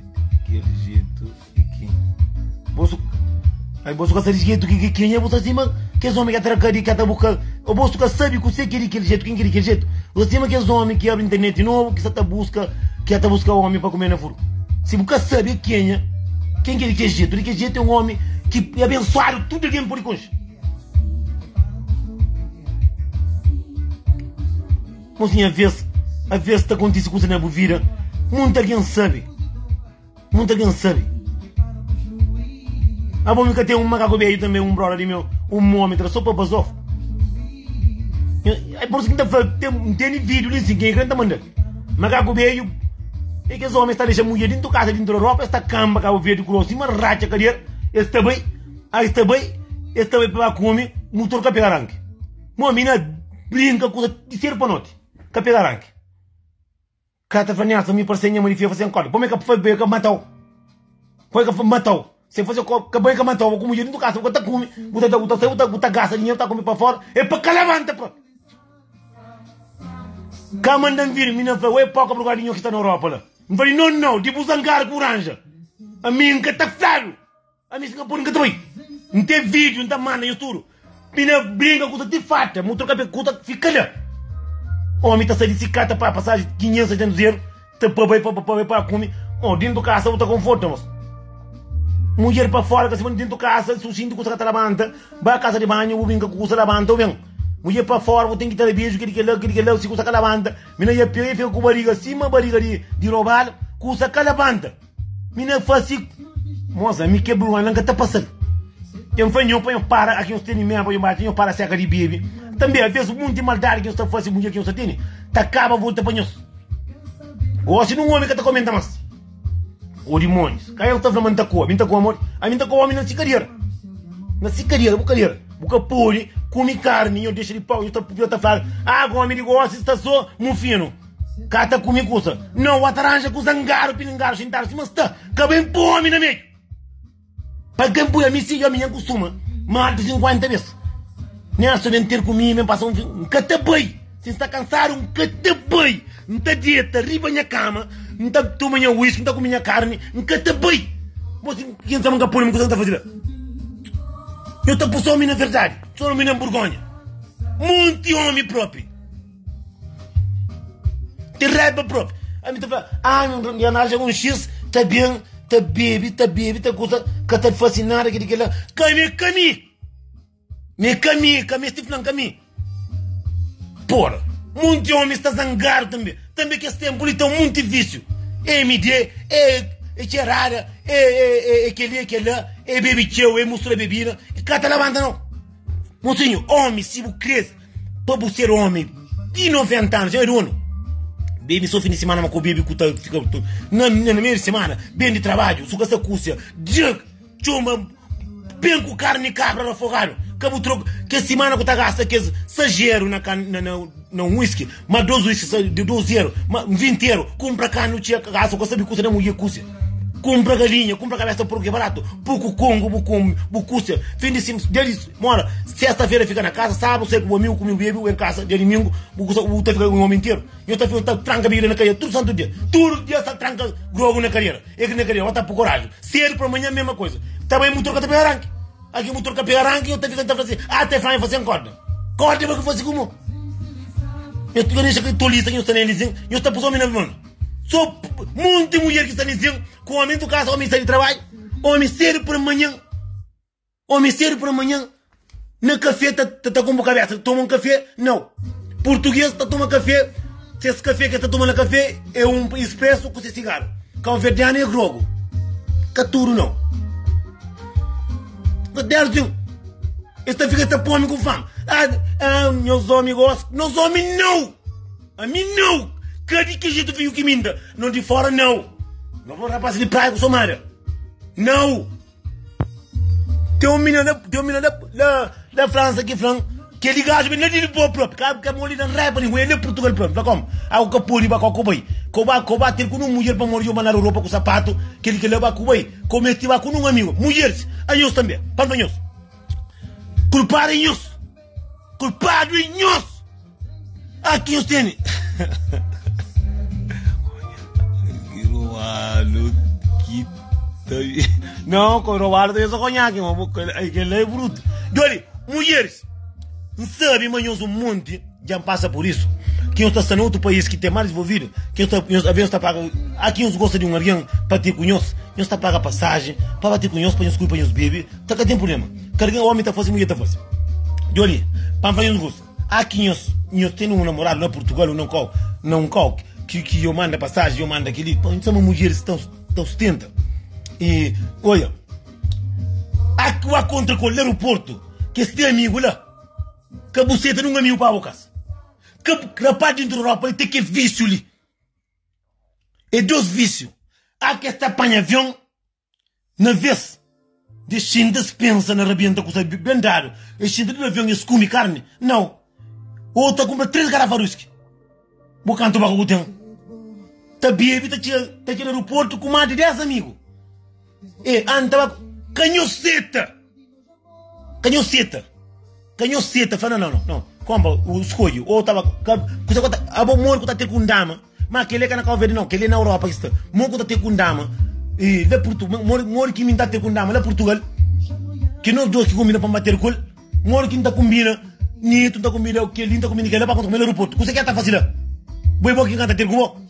kel jetu e ki Bosu Ai bosu ka sabi jetu ki ki kenha bu sa sima kes omi ka tra kadi ka ta buka o bosu ka sabi kuse ki di kel jetu ken ki di kel jetu bu sa sima kes omi ki abri internet nobu ki sa ta buska ki ta buska omi pa kume na furu si bu ka sabi kenha ken ki di kel jetu di kel jetu é un omi ki é abensuadu tudu algen pudi konxe. Mosinha, avês, avês ta kontise kusa na bu vida, munta algen sabe, munta algen sabe. Abo mi ka ten un makaku bedju tanbe, un broda di meu, un omi tra so pa bazof. É por isso ki N ta fla, ten, N tene vídiu li sin, ken ki kre N ta manda-l. Makaku bedju, é kes omi es ta dexa mudjer dintu kasa, dintu ropa, es ta kanba Kabu Verdi ku rostu sima ratxa kadera, es ta bai. Ai es ta bai, es ta bai pa ba kume, mutor ka pega ranki. Mo mina brinka kusa di sedu pa noti, ka pega ranki. Ka ta fla Nelson, mi parse nha mãe di fia fase nkoda, pome ka fla ka matau. Poi ka matau. Se fase ko ka bai ka matau, ku mudjer dintu kasa, bu ka ta kume, bu ta bu ta sai, bu ta bu ta gasta dinheru ta kume pa fora, e pa ka labanta propi. Ka mandan vir, mina fla, oi poka por di nho ki sta na Europa la. N fala, no, no, di bu zangadu ku ranja. Ami N ka ta fladu. Ami si ka pode N ka ta bai. N ten video N ta manda nhos tudu. Mi na brinka kusa ti fata mu troka pe kusa fika la. Omi ta sai di si kata pa pasaji 500 600 euro ta pa bai pa pa bai pa kume. Oh dintu kasa bu ta konforta mos. Mudjer pa fora ka si dintu kasa su sinti kusa ka ta labanta ba kasa di banhu bu brinka ku kusa labanta bu ben. Mudjer pa fora bu ten ki ta beju kili kila kili kila si kusa ka labanta mi na ya pega i fika ku bariga sima bariga di di robadu kusa ka labanta. Mi na fasi Moza, mi ke bruana, N ka ta pasa-l. Dja N fla nho pa nho para, aki nho tene meba, nho bati, nho para seka di bebe. Tanbe, aves, munti maldadi ki nho sta fasi, mudjer ki nho sta tene. Ta kaba volta pa nhos. Gosi nun omi ka ta komenta mas. O dimonius, ka el ta fla ma N ta koa, mi N ta koa modi? Ami N ta koa omi na si kadera. Na si kadera, bu kadera. Bu ka pode kume karni, nho dexa di pau, nho ta nho ta fladu, ah, omi di gosi sta so mufinu, ka ta kume kusa. Nau, wa ta ranja kusa ngaru, pilingaru, xintadu sima sta, ka ben poi omi na meiu. Pa ken pui ami si ami nha kustuma más di 50 bes. Nelson ben ter ku mi, ben pasa un fin. N ka ta bai. Si N sta kansadu, N ka ta bai. N ta deta riba nha kama, N ta toma nha whisky, N ta kume nha karni, N ka ta bai. Bo si ken sa ma N ka poi na mi kusa N ta faze la. Yo ta pus omi na verdadi, so omi na burgonha. Monti omi propi. Ten raiba propi. Ami ta fla, ah, mi arranja un X, ta ben, ta bebe, ta bebe, ta kusa, ka ta fasi nada kedi kela. Ka mi, ka mi. Mi ka mi, ka mesti flan ka mi. Porra, munti omi sta zangadu tambe. Tambe kes tempu li ten munti visiu. MD, e, e txerada, e, e, e, e keli, e kela, e bebe txeu, e mustra bebida. Ka ta labanta nau. Mosinhu, omi, si bu kre pa bu ser omi di 90 anu, senhor dono, bebe so fin di semana, ma ko bebe ku ta fika na na meio di semana, ben di trabadju, su ka sta kusia, dja txoma ben ku karni kabra rafogadu, ka bu troka kes semana ku ta gasta kes sajeru na na na na un whisky, ma dos whisky di dos eru, ma 20 eru, kumpra karni txia gasta, ku ka sabi kusia na mulher kusia. Kumpra galinha, kumpra kabesa porku é barato, puku kongu bu kume, bu kusia, fin di sim, dia di mora, sexta fera fika na kasa, sábadu sai ku bu amigu kume bu bebe, u em kasa, dia dimingu bu kusa, bu ta fika un omi interu, nho ta fika ta tranka bebida na kadeira tudu santu dia, tudu dia sta tranka grogu na kadeira, e na kadeira, bo ta pu koraju, sedu pa manha mesma koisa, ta bai mutor ka ta pega aranki, aki mutor ka pega aranki, nho ta fika ta fla si, ah ta fla fasi korda, korda ba ki fasi ku mo, nho ta dexa ki tolisa nho sta na elisin, nho ta pus omi na mon. So monti mulher ki sta nizin ku omi tu kasa, omi sai di trabadju, omi sedu por manhan, omi sedu por manhan na kafé ta ta kumpu kabesa, toma un kafé, nau. Português ta toma kafé, ses kafé ke ta toma na kafé é um expresso ku se cigarro. Cabo-verdiano é grogo. Ka tudo nau. Deus, es ta fika ta pome ku fama. Ah, ah, nhos omi gosta, nos omi nau. Ami nau! Ka di ki jetu fiju ki minta no di fora nau! No fla rapaz di praia ku somada nau! Ten un mina la, ten un mina la, la, la França ki flan keli gaju ben la di Lisboa propi, ka ka moli dan raiba di el la Portugal propi. Fla kom, agu ka podi ba ka ku bai. Ko ba ko ba ter ku nun mudjer pamodi yo mandadu ropa ku sapatu, keli kela ba ku bai. Ko mesti ba ku nun amigu. Mudjeris, anhos tanbe, pa nfla nhos, kulpadu é nhos. Kulpadu é nhos! Aki nhos tene. Não, com roubado tem essa conhaque, mas aquele é bruto. Doli, mulheres, não sabe, mas nós um monte já passa por isso. Que nós está em outro país que tem mais desenvolvido, que nós está, nós está paga, aqui nós gosta de um alguém para ter com nós, nós está paga passagem, para bater com nós, para nós cuidar, para nós beber, tá que tem problema. Kada omi ta fase, mudjer ta fase. Djoli, pa N fla nhos un kusa, a ki nhos, nhos tene un namoradu na Purtugal o na un kau, na un kau ki, ki yo manda pasaji, yo manda kili, pa N sama mudjeris ta, ta ostenta. I, oia, a ki ba kontra ku el na aeroportu, kes te amigu la, ka bu seta nun amigu pa bo kasa. Ka bu, rapaz dintu Europa li ten ke visiu li. E dos visiu. A kes ta panha avion. Na vês di es xinta es pensa na rabenta kusa ben dadu, es xinta di avion es kume karni? Nau. Ô ta kunpra 3 garafa di whisky. Bo kantu baka ku ten? Ta bebe ta txiga ta txiga na aeroportu ku más di 10 amigu. E anta ba ka nhos seta. Ka nhos seta. Ka nhos seta. Fla, no, no, no. Komba, u skodje. Ou taba, ka, kusa ku ta, abo modi ku ta ter ku un dama. Ma keli é ka na Kau Verdi, no. Keli é na Europa ki sta. Modi ku ta ter ku un dama e la Purtu, modi, modi ki mi ta ter ku un dama la Purtugal. Ki nos dos ki kombina pa N ba ter ku el. Modi ki N ta kombina Nito, N ta kombina keli, N ta kombina kela pa kontra ku el na aeroportu. Kusa ki el ta fasi la? Bo é bo ki N ka ta ter ku bo?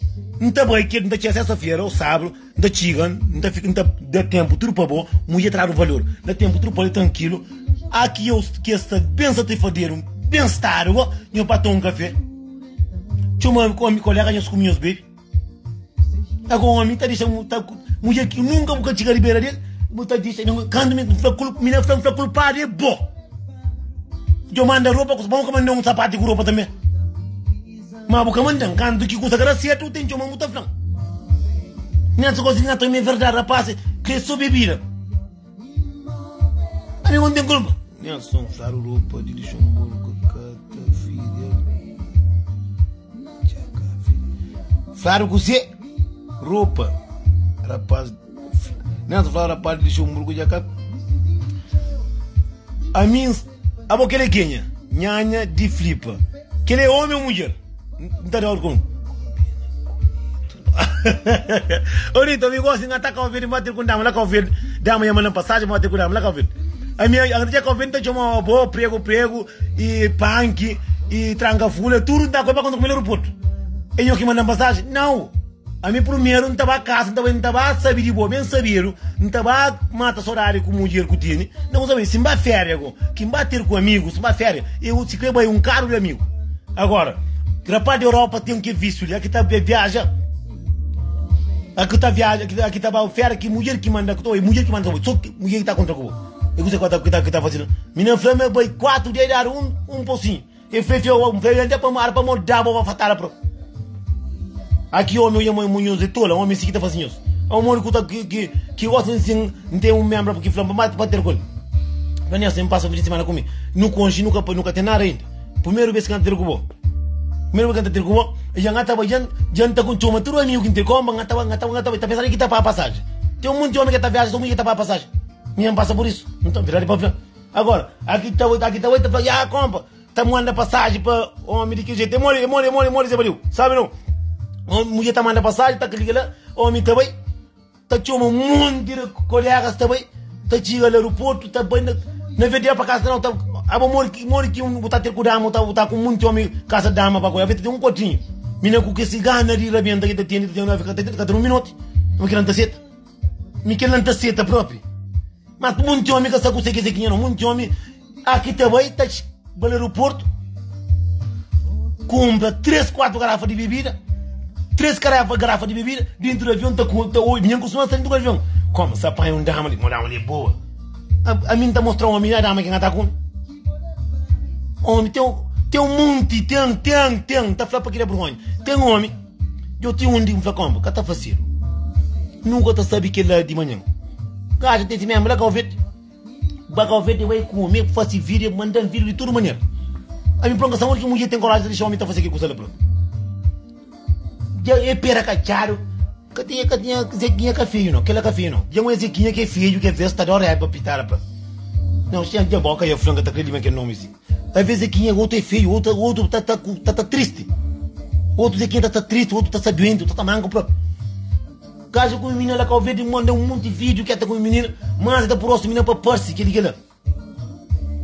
N ta bai, kel, N ta txega sesta-fera ou sábadu. N ta txiga, N ta fika, N ta da tenpu tudu pa bo, mudjer tradu valor, da tenpu tudu pa el trankilu, aki eu ki es sta ben satisfadedu, ben stadu go, nho pa toma un kafe, txoma omi kolega nhos kumi nhos bebe, ago omi ta dexa ta mudjer ki nunka bu ka txiga di bera del, bu ta dexa, kantu mi fla mi na fla kulpadu é bo, djo manda ropa ku, bo ka manda un sapatu ku ropa tanbe. Ma bu ka manda-m kantu ki kusa ka da sertu, bu ten txoma-m bu ta fla-m. Nessa gosi nha ta mi é verdade, rapaz, kre so bebida. Ami não tem culpa. Nelson Flaro Roupa de Luxemburgo cata filha. Tchaca filha. Flaro com C roupa. Rapaz. Nelson Flaro rapaz de Luxemburgo já cá. A mim, a boca é quenha. Nhanha de flipa. Que ele é homem ou mulher? Não tá de acordo com. Orito, mi gosta de atacar o verde, bater com dama lá com o verde. Dama ia mandar passagem, bater com dama lá com o verde. A minha, a gente com o verde tá chama bo, prego, prego, e punk, e tranca folha, tudo dá coisa quando comer no aeroporto. E eu que mandam passagem? Não. A mim primeiro não tava a casa, não tava, não tava saber de boa, bem saber, não tava mata saudade com mulher que tinha. Não sabe, se vai férias, quem vai ter com amigos, se vai férias, eu se quer um carro de amigo. Agora, rapaz da Europa tem que vício, aqui tá viaja. Aqui tá viaja, aqui, aqui tá férias, que mulher que manda, que mulher que manda, só que mulher que tá contra com. Eu sei qual tá que tá que tá fazendo. Minha flama vai 4 dias dar um pocinho. E foi um foi até para mar para mudar para fatar pro. Aqui homem eu munhoz e tola, homem se que tá fazendo isso. É um homem que tá que que gosta assim, não tem um membro porque flama mas para ter com. Vem assim passa o fim de semana comigo. No conge nunca nunca tem nada ainda. Primeiro vez que eu ter com Primeiro vez que eu ter com já ngata já janta com choma tudo amigo que intercomba ngata ngata ngata tá pensando que tá para passagem. Tem um monte de homem que tá viajando, um que tá para passagem. Ninguém passa por isso. Então virar para Agora, aqui tá tá ah, compa, tá mandando passagem para homem de que jeito? Mole, mole, mole, mole, Zé sabe não? Mulher tá mandando passagem, tá clica lá, homem também, tá chama um monte de colegas também, tá chega no aeroporto, tá bem na vez para casa não, tá, a mole que mole que um tá ter cuidado, tá tá com muito homem casa dama para coisa, tem um cotinho. Mina com que se gana de rabenta que tá tendo, tem uma fica tá um minuto, não quer não seta. Me quer não seta próprio. Mas muito homem que sabe o que que não, muito homem aqui também tá no aeroporto, compra 3, 4 garrafas de bebida, 3 garrafas de bebida, dentro do avião tá com, tá, oi, minha costuma sair dentro do avião. Como se apanha um dama ali, uma dama ali boa. A mim tá mostrando uma menina dama que não tá com. Homem, tem um monte, tem, tá falando para que é vergonha. Tem um homem, eu tenho um de um flacão, que tá fácil. Nunca tá sabe que é de manhã. Gajo tem mesmo, lá que eu vai comer, fazer vídeo, mandando vídeo de toda maneira. A minha promessa é que mulher tem coragem de deixar o homem tá fazendo aquilo com ela pronto. É pera cachado, que tinha Zequinha que é filho, não, que ela que é filho, não. Tinha uma Zequinha que é filho, que é vez, tá de hora para pitar para. Não, tinha de boca e a franca tá querendo que nome assim. Às vezes Zequinha, outro é feio, outro tá triste. Outro Zequinha tá triste, outro tá doente, outro tá manco próprio. Gajo com o menino lá que eu vejo, manda um monte de vídeo que é com o menino, mas tá por outro menino para parse que ele lá.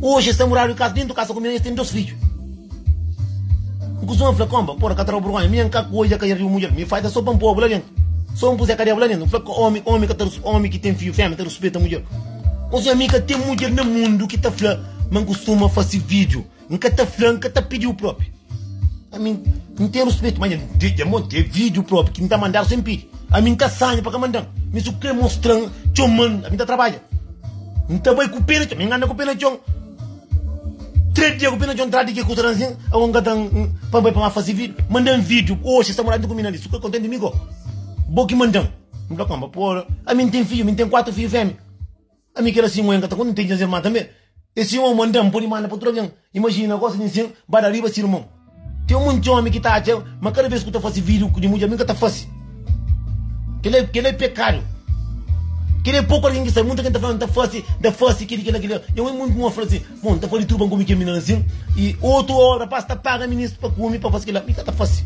Hoje esse horário casa dentro casa com o menino, tem dois filhos. O cuzão fala comba, porra, catará vergonha, minha cá coisa que é mulher, me faz só para um povo lá dentro. Só um puser cadê lá dentro. Fala homem que tem filho, fêmea, tem respeito a mulher. Ou seja, amiga tem mulher no mundo que tá falando, mas costuma fazer vídeo, nunca tá falando, nunca tá pediu próprio. A mim não tem respeito, mas tem vídeo próprio que não tá mandando sem pedir. A mim tá saindo para mandar. Mas o que mostrando, chamando, a mim tá trabalha. Não tá bem com pena, me engana com pena, chão. 3 dias com pena, chão, traz de que custa assim, a um gatão, para para fazer vídeo, mandando vídeo. Hoje essa mulher comigo ali, super contente comigo. Bom que mandam. Não tá como, porra. A mim tem filho, a mim tem 4 filhos fêmea. A mim que era assim, um tá quando tem irmã também. Esse homem mandando, pode mandar para outro alguém. Imagina, gosta de assim, vai arriba esse irmão. Tem um monte de homem que tá, mas cada vez que eu tô fazendo vídeo de mulher, a mim que tá fazendo. Que ele é pecado. Que ele é pouco alguém que sabe, muita gente tá falando da face, aquele. Eu muito bom falando assim, bom, tá falando de tudo como que é menina assim, e outro rapaz tá paga ministro para comer, para fazer aquilo lá, mim que tá fácil.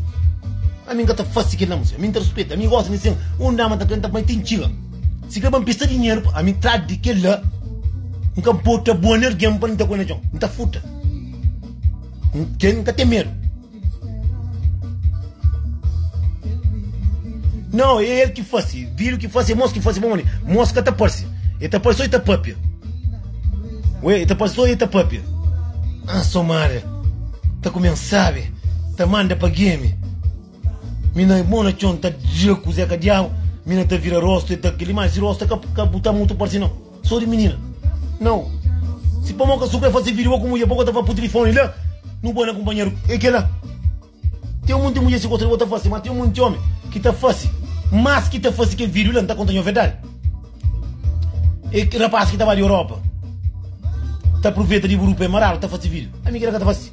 A mim que tá fácil aquilo lá, a mim tá respeito, a mim gosta assim, um dama tá cantando, mas tem tira. Se quer uma pista de dinheiro, a mim traz de que lá, nunca bota boa energia para não ter coisa, não tá futa. Quem nunca tem medo. Não, é ele que faz, vira o que faz, mosca que faz, bom, mosca tá parse. Ele tá parse, tá papia. Ué, tá parse, tá papia. Ah, somária. Tá comendo, sabe? Tá manda pra game. Mina, mona chon, tá jeco, Zé Cadião. Mina tá vira rosto, tá aquele mais rosto, tá botar muito parse, não. Sou de menina. Não. Se pra moca sucre fazer vídeo com mulher, pouco tava pro telefone lá. Não vou na companheiro. É que lá. Ten un monti mudjer si gosta di bo ta fase, ma ten un monti omi ki ta fase mas ki ta fase kel video la. N ta konta nho verdadi. E rapaz ki ta ba di Europa ta aproveita di bu pé maradu ta fase video. Ami kila ka ta fase.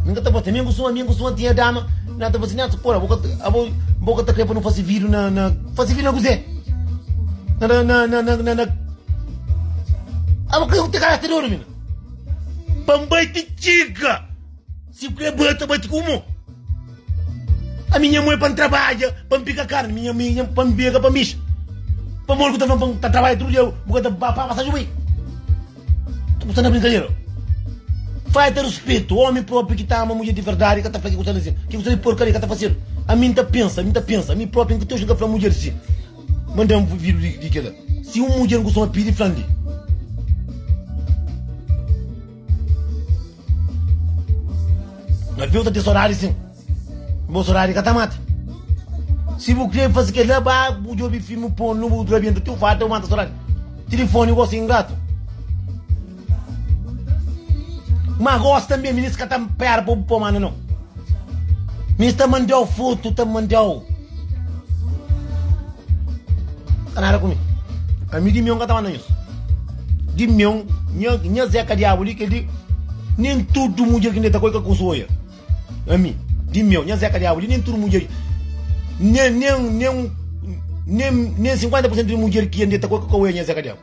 Mi ka ta fase. Mi kustuma, mi kustuma tinha dama na ta fase nessa porra. Bo ka abo bo ka ta kre pa nu fase video na na fase video na kuze? Na na na na na na Abo ka te cara te doido mina. Pa bai te txiga. Si kre bata bati ku mo. A minha mãe pa trabadja, pa pica carne, minha minha pa bega pa mixa. Pa mor ku ta pa ta trabalha tudo dia, bu ka ta pa pa passagem bai. Tu sta na brincadeira. Falta respeito, homem próprio que ta ama mulher de verdade, ka ta fla que ku assim, que ku de porcaria ka ta fazer. A mim ta pensa, a mim ta pensa, a mim próprio que teu ka fla mulher assim. Manda um vídeo de, de aquela. Se um mulher não costuma pedir, flan de. Na viu ta ten sodadi sin. Bo sodadi ka ta mata. Si bu kre fasi kela, ba bu djobi filmi porno, bu rabienta ti bu farta, bu mata sodadi. Tilifoni gosi ingratu. Ma gosi tanbe minis ka ta pera pa bu po manda no. Minis ta mandau fotu, ta mandau. Ka nada ku mi. Ami di meu N ka ta manda nhos. Di meu, nha, nha Zé ka diabu li, kel di nen tudu mudjer ki N deta ku el ka kunsi oia. Ami, di meu, nha Zé ka diabu li, nen tudu mudjer, nen, nen, nen, nen, nen 50% di mudjer ki N deta ku el ka ka oia nha Zé ka diabu.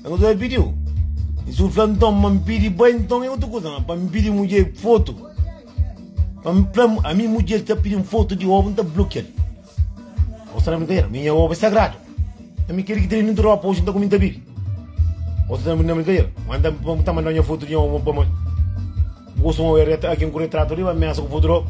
N ta pidiu. Si bu fla nton ma N pidi bai nton é otu kuza, ma pa N pidi mudjer fotu, pa N fla ami mudjer ta pidi-m fotu di obu N ta blokia-l. Bo sta na brinkadera? Mi nha obu é sagradu. Ami kel ki tene dentu ropa oji N ta kume N ta bibi. Bo sta na brinkadera? Ma N ta manda-u nha fotu di nha obu pamodi bu kustuma oja algen ku retratu riba mesa ku fotu di obu?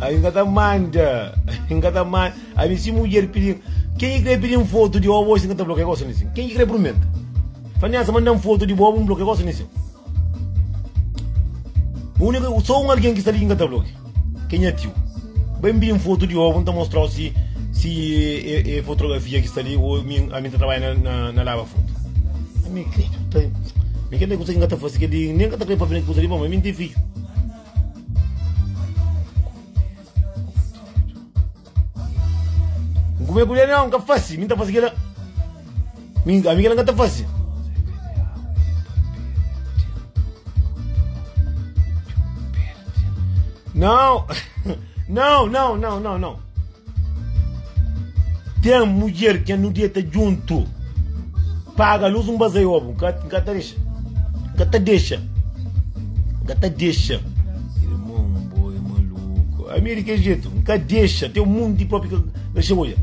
Ami ka ta manda, N ka ta manda. Ami si mudjer pidi, ken ki kre pidi-m fotu di obu osi N ka ta blokia gosi nisin. Ken ki kre purmenta? Vanessa manda-m fotu di bu obu N blokia gosi nisin. Úniku, so un algen ki sta li ki N ka ta blokia, ki é nha tiu. Bai N pidi-m fotu di obu N ta mostrau si si é, é fotografia ki sta li o mi ami ta trabadja na, na, na laba fotu. Ami kredu, ta, mi kel-li kusa ki N ka ta fase kel-li, nen N ka ta kre papia na ki kusa li, pamodi mi N ten fidju. N kume ku el, nau, N ka fase, mi N ta fase kel-la. Mi, ami kel-la N ka ta fase. Nau, nau, nau, nau, nau, nau. Ten mudjer ki nu deta djuntu Paga luz un bazai obu N ka ta dexa N ka ta dexa N ka ta dexa Irmon bo é maluku Ami é di kel jetu N ka dexa Ten munti propi ka dexa odja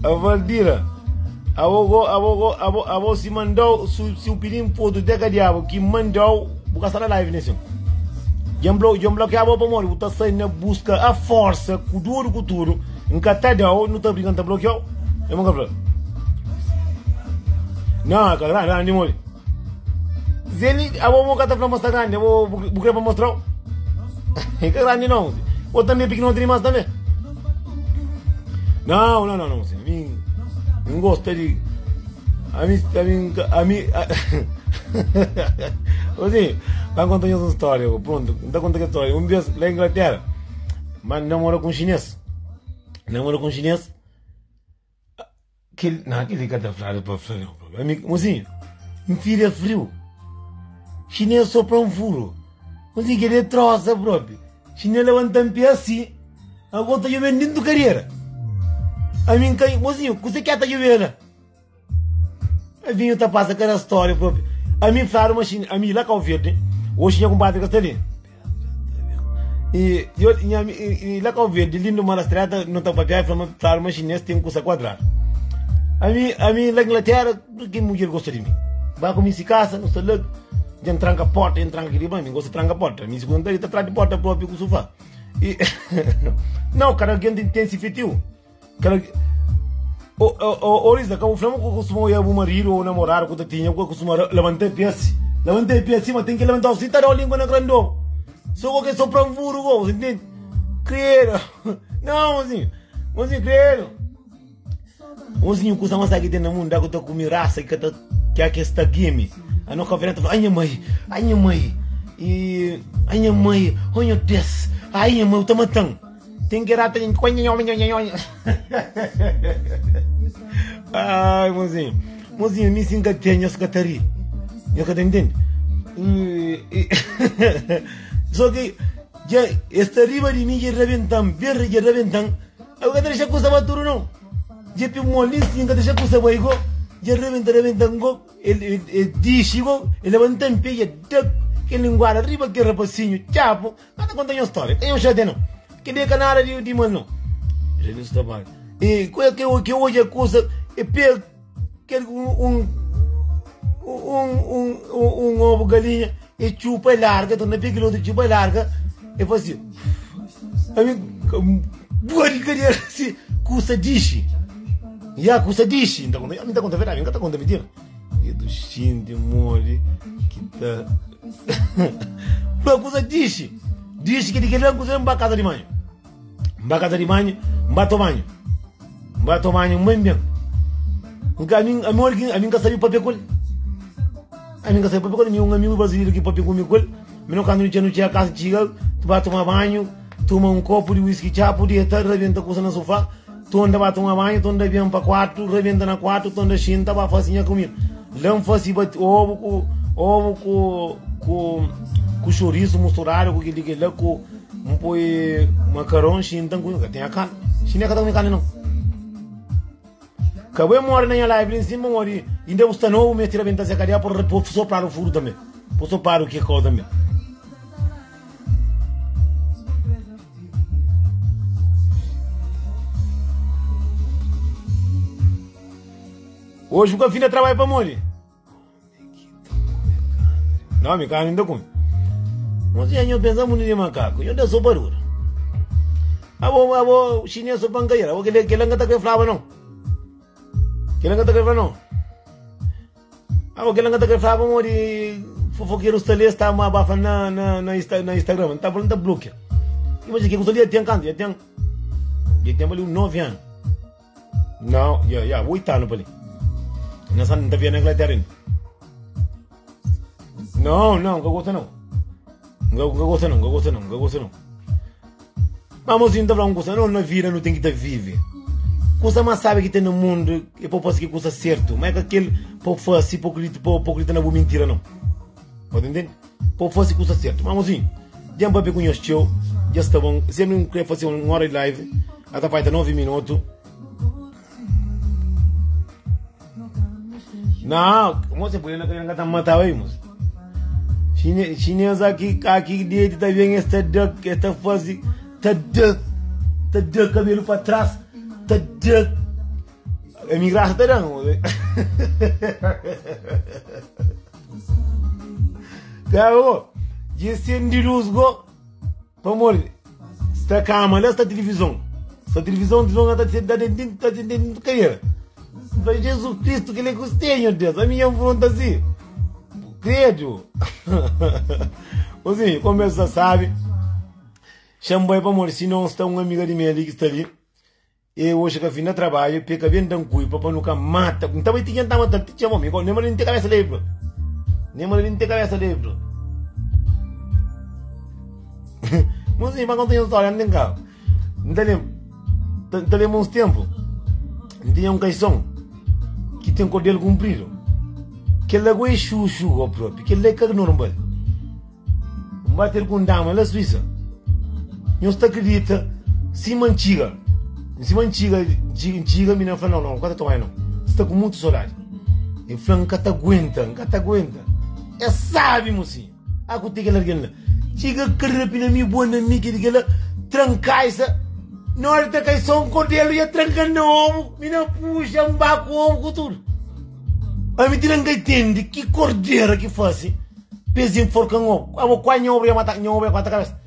Valdira, abo go, abo go, abo, abo si mandau, su, si u pidi-m fotu te ka diabu ki mandau, bu ka sta na live nesse. Dja-m blo, dja-m blokia bo pamodi bu ta sai na buska a forsa ku duru ku tudu, N ka ta dau, nu ta briga N ta blokiau. É mo ka fla. Não, ka grande, grande modi. Zeli, abo mo ka ta fla ma sta grande, abo bu, bu kre pa mostrau? Ka grande não. Bo também pequenote demais também. Não, não, não, não. A mim, não gosta de. A mim, a mim, a mim. Assim, vai contar uma história. Pronto, não tá contando a história. Um vez lá em Inglaterra, mas namora com um chinês. Namora com um chinês. Kel, não, kel-li ka ta fladu pa fla não. Ami, mozinho, N fira friu. Chinês sopra-m furu. Mozinho, kel-li é trosa propi. Chinês labanta-m pé asi. Agora ta djobe-m dentu kariera. Ami N kai, mozinho, kuzê ki el ta djobe la? Avinho ta pasa kada stória propi. Ami fladu ma xinês, ami la Kau Verdi, oxi nha kunpadri ka sta li. E, eu, nha, e, e la Kau Verdi, lindo mar estrela, no ta papia, fla ma fladu ma xinês ten kusa kuadradu. Ami, ami la Inglaterra, ki mudjer gosta di mi. Ba ku mi si kasa, no sta la, dja N tranka porta, dja N tranka kili, mi gosta tranka porta. Mi si ku N ta tra di porta propi ku sufá. E, não, cada algen ten, ten si fetiu. Cada O, o, o, o Lisa, ka bu fla-m ku kustuma oia bu maridu ou namoradu ku ta tinha, ku ka kustuma labanta pé asi. Labanta pé asi, ma ten ki labanta si ta da-u língua na grandon. So ko ke sopra-m furu go, você entende? Credo. Não, mozinho. Mozinho, credo. Mozinho, kusa mas ki tem na mundo, ku ta kumi raça ki ta ki a ke sta geme. A no kaverna ta fala, ai nha mãe, ai nha mãe. E ai nha mãe, oh nha Deus. Ai nha mãe, ta matan. Tem que rata Ai, mozinho. Mozinho, mi sim ka tem, nhos ka ta ri. Nhos ka ta entende? Só que dja es ta riba di mi, dja rabentan, ben dja rabentan. Eu ka ta dexa kusa ba tudo não. Dja pi moli sim, ka dexa kusa ba igual. Dja rebenta, rebenta go. El, el, el dixi go, el levantan pé, dja da kel linguada riba kel rapasinho, txapo. Ka ta konta nhos stória, ka nhos xatia nau. Kel-li é ka nada di, di mal nau. Jesus ta fala. E ku ke ke odja kusa, e pega kel un un un un un obu galinha, e txupa e larga, torna pega kel otu txupa e larga, e fala si, ami bua di kadera si, kusa dixi. Ya kusa dixi. Nta konta, ami ta konta verdadi, ami ka ta konta mintira. E du xinti modi ki ta Fla kuza dixi Dixi ki di kel-la kuza N ba kaza di manhu N ba kaza di manhu N ba toma banhu N ba toma banhu ben ben N ka ami ami ora ki ami N ka sabe papia ku el Ami N ka sabe papia ku el Mi un amigu brasileru ki papia ku mi ku el Mi no kantu nu txega nu txega kasa txiga Tu ba toma banhu Toma un kopu di wiski txapu deta rabenta kuza na sofá Tonda ba toma banhu, tonda ben pa kuartu, rebenta na kuartu, tonda xinta ba fasi nha kumida. La N fasi bati obu ku obu ku ku ku xorisu musturadu ku kel-li kel-la ku N poi makaron xinta N kume. Ka ten karni. Xinês ka ta kume karni nau. Ka bo mori na nha live li nsin pamodi inda bu sta nobu meste rabenta se kadia pa sopradu furu tanbe. Pa sopradu kekau tanbe. Hoje bu ka finda trabalho pamodi? Não, mi carne ainda come. Não sei, nho pensa muito de macaco. Nho dá só barulho. Abo, abo, chinês só pancaira. Abo que que langa tá que flava não. Que langa tá que flava não. Abo kel-la N ka ta kre fla pamodi fofokeru sta li es ta abafa na na na na Instagram N ta fla N ta blokia Imajina ke ku sta li dja ten kantu dja ten dja ten pa li un 9 anu Nau ya ya 8 anu pa li Na sa N ta via na Inglaterra inda Nau nau N ka gosta nau N ka gosta nau N ka gosta nau N ka gosta nau Ma mozinho ta fla un kusa, no na vida nu ten ki ta vive. Kusa mas sabi ki ten na mundu é pa fasi ki kusa sertu, ma é ka kel pa fasi pa kridita pa kridita na bu mintira não. Bo ta intende? Pa fasi kusa sertu. Ma mozinho, dja N papia ku nhos txeu, dja sta bon. Sempri N kre fasi un ora di live, ata faita 9 minutu. Não, moça, por ele não tá matado aí, moça. Chine, chinês aqui, aqui dentro tá vendo esta da, esta fase, tá da, tá da cabelo para trás, tá da. A minha graça tá dando. Tá bom. E acende luz, go. Pamodi sta kama la sta tilivizon sta tilivizon tilivizon ta ta ta ta ta kaira Fla Jesus Cristo kile ku ste nha Deus ami nha nfronta si credo Mozinho conversa sabe Xa-m bai pamodi si non sta un amiga di mi ali ki sta li E oxi ka finda trabadju pe ka ben dan kuipa pa nu ka mata N ta bai ti djanta mata ti txema mi Nem ali N ten kabesa lebra Nem ali N ten kabesa lebra Mozinho pa konta nha storia N ten ka N ta lem N ta lembra uns tempu N tinha un kaison ki ten kordel kunpridu Kel la go é xuxu go propi Kel la é ka normal N ba ter ku un dama la Suísa. Nhos ta kridita sima N txiga, sima N txiga, N txiga mina fla, Nau, nau, N ka ta toma nau. N sta ku mutu sodadi. El fla, N ka ta aguenta, N ka ta aguenta. É sabi, mosinhu. A ku te kel algen la. Txiga karapi na mi, bua na mi, kel kel la, tra-m kaisa. Na ora di tra kaisa, un kordelu ia tranka-m na omu, mina puxa, N ba ku omu ku tudu. Ami ti la N ka intende ki kordera ki fase. Pes inforka-m obu. Abo kuai nha obu ya mata, nha obu ya mata kabesa.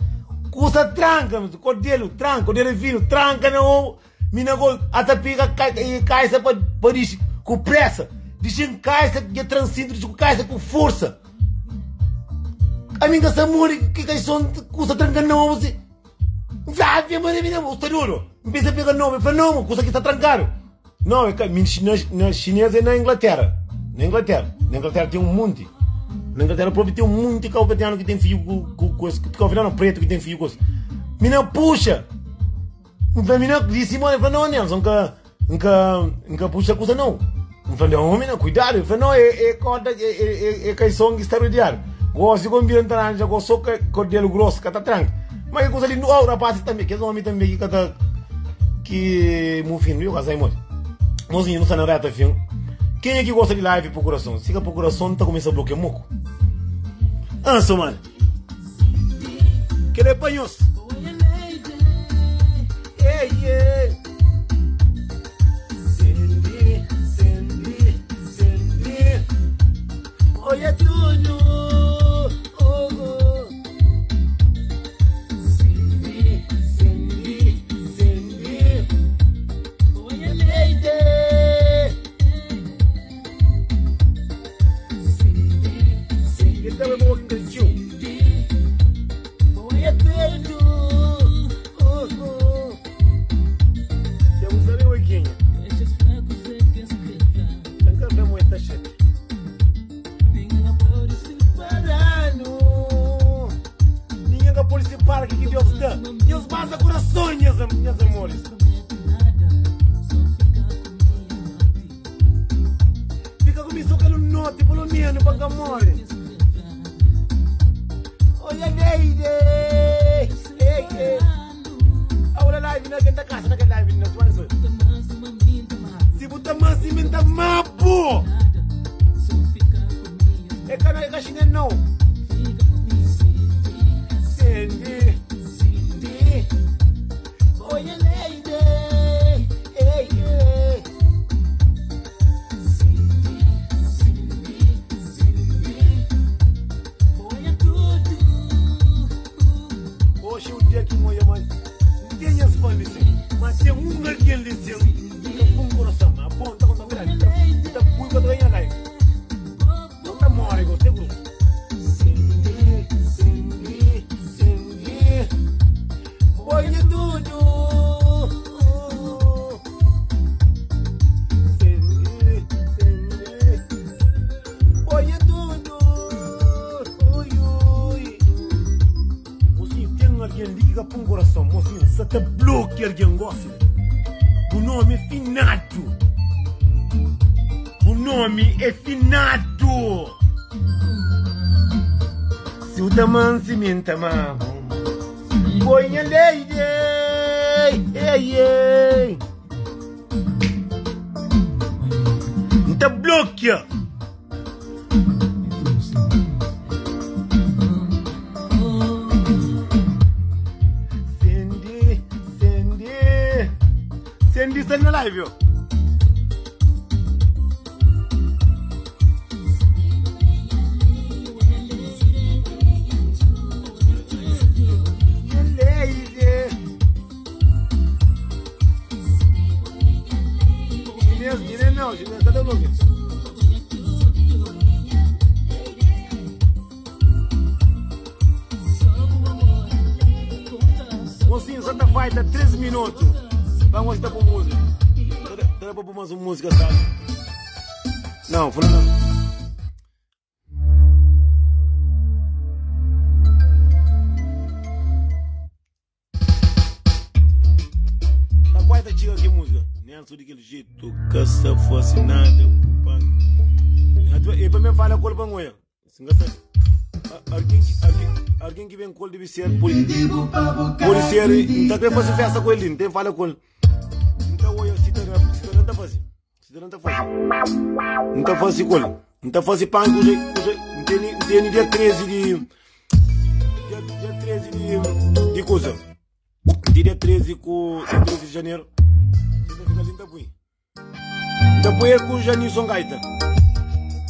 Kusa tranka, kordelu tranka, kordelu é finu, tranka na obu. Mi na gol, ata piga kaisa pa pa dixi ku presa. Dixi kaisa, dja tran sintu, dixi ku kaisa ku forsa. Ami N ka sa modi ki kaixon kusa tranka nobu si. N fla, Ave Maria, mi bu sta dodu? N pensa pega nobu, el fla, No, kusa ki sta trankadu. No, é ka, mi na, na xinês é na Inglaterra. Na Inglaterra. Na Inglaterra tem um monte. Na Inglaterra próprio tem um monte cabo-verdiano que tem filho com, com, com esse, cabo-verdiano preto que tem filho com esse. Mina puxa. N fla, mina, disse, mano, ele fla, não, Nelson, nunca, nunca, nunca puxa coisa não. N fla, não, mina, cuidado. Ele fla, não, é, é corda, é, é, é, é caixão que está rodeado. Gosto de combina taranja, gosto só cordelo grosso, que tá tranca. Mas que coisa ali, oh, rapaz também, que esse homem também que tá, que mufino, eu casei muito. Mozinho, não está na reta, fim. Quem é que gosta de live pro coração? Se pro coração, tá começando a bloquear moco. Ah, mano. Que ele é panhos. Ei, ei. Cindy, Cindy, Cindy. Olha tudo. Oh, oh. Cindy, Cindy, Cindy. Olha lady. Cindy, Cindy. Então eu vou aqui Olha tudo. Oh, oh. Temos ali o Iquinho. Tem que ver muita gente. Ninguém pode se parar que Deus dá. Deus basta corações, minhas, minhas amores. Fica comigo só pelo norte, pelo menos, para que morre. Olha, lady. Ei, ei. Olha live na quinta casa, na live na tua Se botar mais cimenta mapo. É cana é chinês não. Cindy, Cindy. Olha, lady. Ei, ei. Hoje é o dia que moia, mas não tem as fãs mas tem um alguém ali que com coração, mas bom, tá com saudade, tá bui pra ganhar live. Não tá morre, gostei grupo. Cindy, Cindy, Cindy. Olha tudo. Cindy, Cindy. Olha tudo. Ui, ui. Mocinho, tem alguém ali que fica com o coração. Mocinho, você tá bloqueia alguém gosta. O nome é finado. O nome é finado. Se o taman se minta, mamo. Põe a lady. Ei, ei. Não bloqueia. Cindy, Cindy. Cindy está na live, ó. Chinês, chinês não, chinês, cadê o nome? Mocinho, só tá falta 13 minutos. Vamos dar com música. Dá pra pôr mais uma música, sabe? Não, falando. Tá quase chega aqui música. Nelson daquele jeito, que se fosse nada, o punk. E para mim fala com o banho. Alguém, alguém, alguém que vem com ele deve ser por, por ser, tá querendo fazer festa com ele, não tem fala com ele. Então, olha, se tá não tá fazendo, se não tá fazendo, não tá fazendo com ele, não tá fazendo pão com não tem dia 13 de dia 13 de coisa, dia 13 com dia 13 de janeiro, você fica ali, tá põe. Depois com o Janilson Gaita.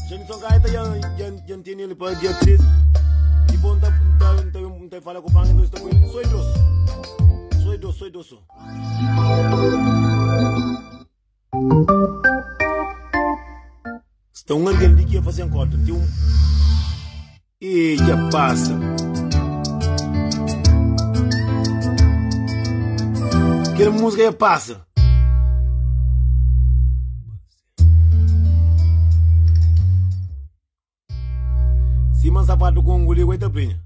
Janilson Gaita já já tem ele para dia 13. E bom, tá tá tá tá fala com o Pang, então está com ele. Sou idoso. Sou idoso, sou idoso. Está um alguém ali que ia fazer um corte. Tem um. E dja pasa. Kel múzika dja pasa. Sima N sapatu ku un guli, ta prinha.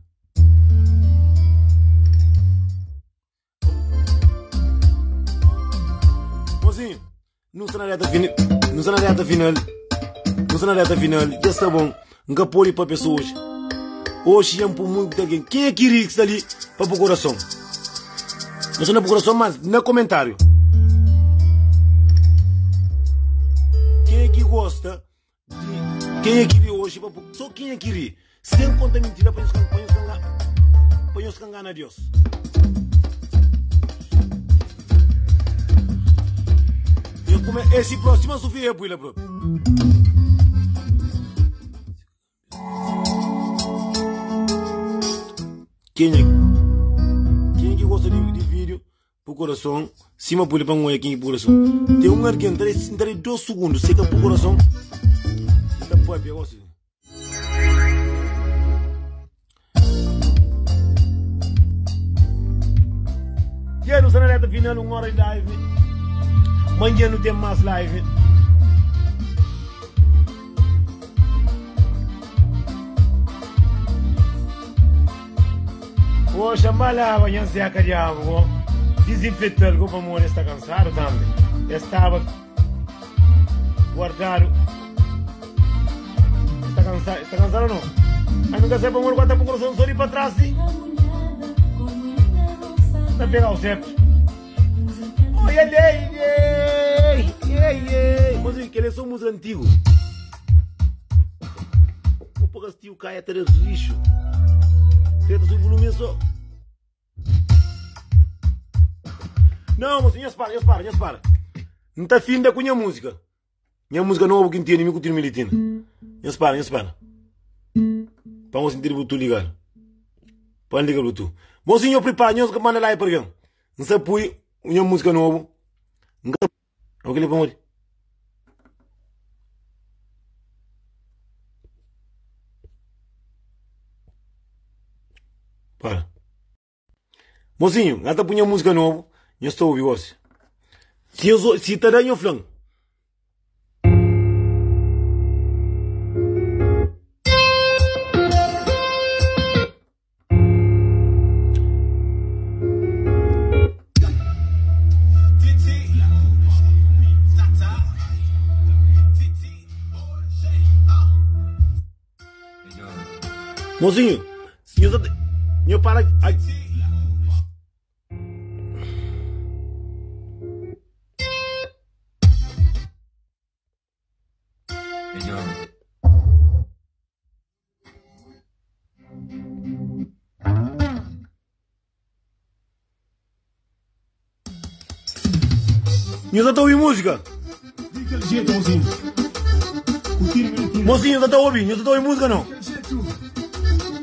Mozinho, nu sta na reta final, nu sta na reta final, nu sta na reta final, dja sta bon, N ka pode papia so oji. Oji dja N pui muita algen. Kenha ki ri ki sta li pa pui korason? N sta na pui korason, mas na komentáriu. Kenha ki gosta di kenha ki ri oji pa pui, so kenha ki ri. Sen konta mintira pa nhos ka, pa nhos ka, pa nhos ka ngana Deus. Eu come, esse próximo Sofia é pui lá próprio. Quem é, quem é que gosta de, de vídeo por coração, cima pui pa um aqui por coração. Tem um alguém, tá 2 segundos, seca por coração. Tá pode, eu gosto. Dja nu sta na reta final, 1 hora di live. Manhã nu ten más live. Poxa, mbalaba nha Zeca Diabo, go. Desinfetal go pamodi es sta kansadu tambi. Es staba guardadu. Sta cansado, sta cansado ou não? Mas nunca sei para guarda para coração só de para trás, sim. Tá pegar o certo. Oi, ei, ei, ei, ei. Mas que eles são música antigo. O pouco cai até lixo. Feito o volume só. Não, mocinho, para, para, para. Não tá fim da cunha música. Nha música novo que ntende mi ku tinu militina. Nhos para, nhos para. Pa nhos sentir bluetooth ligado. Pa liga bluetooth. Mocinho, prepara, nhos manda lá para alguém. N sa pui nha música novo. N ka O que lhe pode? Para. Mocinho, n ta punha música novo, nhos ta obi gosi. Si nhos, si ta da nho flan. Mozinho, nho, nho para. Ai. Nho ta obi música? Daquele jeito, mozinho. Curtir mentira. Mozinho, tá obi? Nho ta obi música não? Daquele jeito.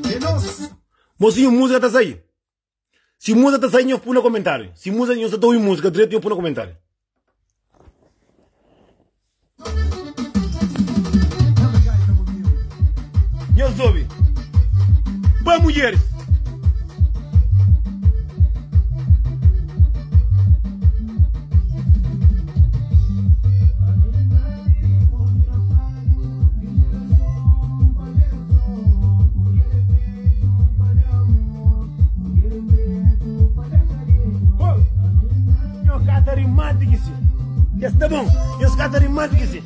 É nosso. Mozinho, música tá sair. Se música tá saindo, nho põe no comentário. Se música, nho tá ouvindo música direto, nho põe no comentário. Nho ouve. Para mulheres. Nho cata rimante que sim. Está bom. Nho cata rimante que sim.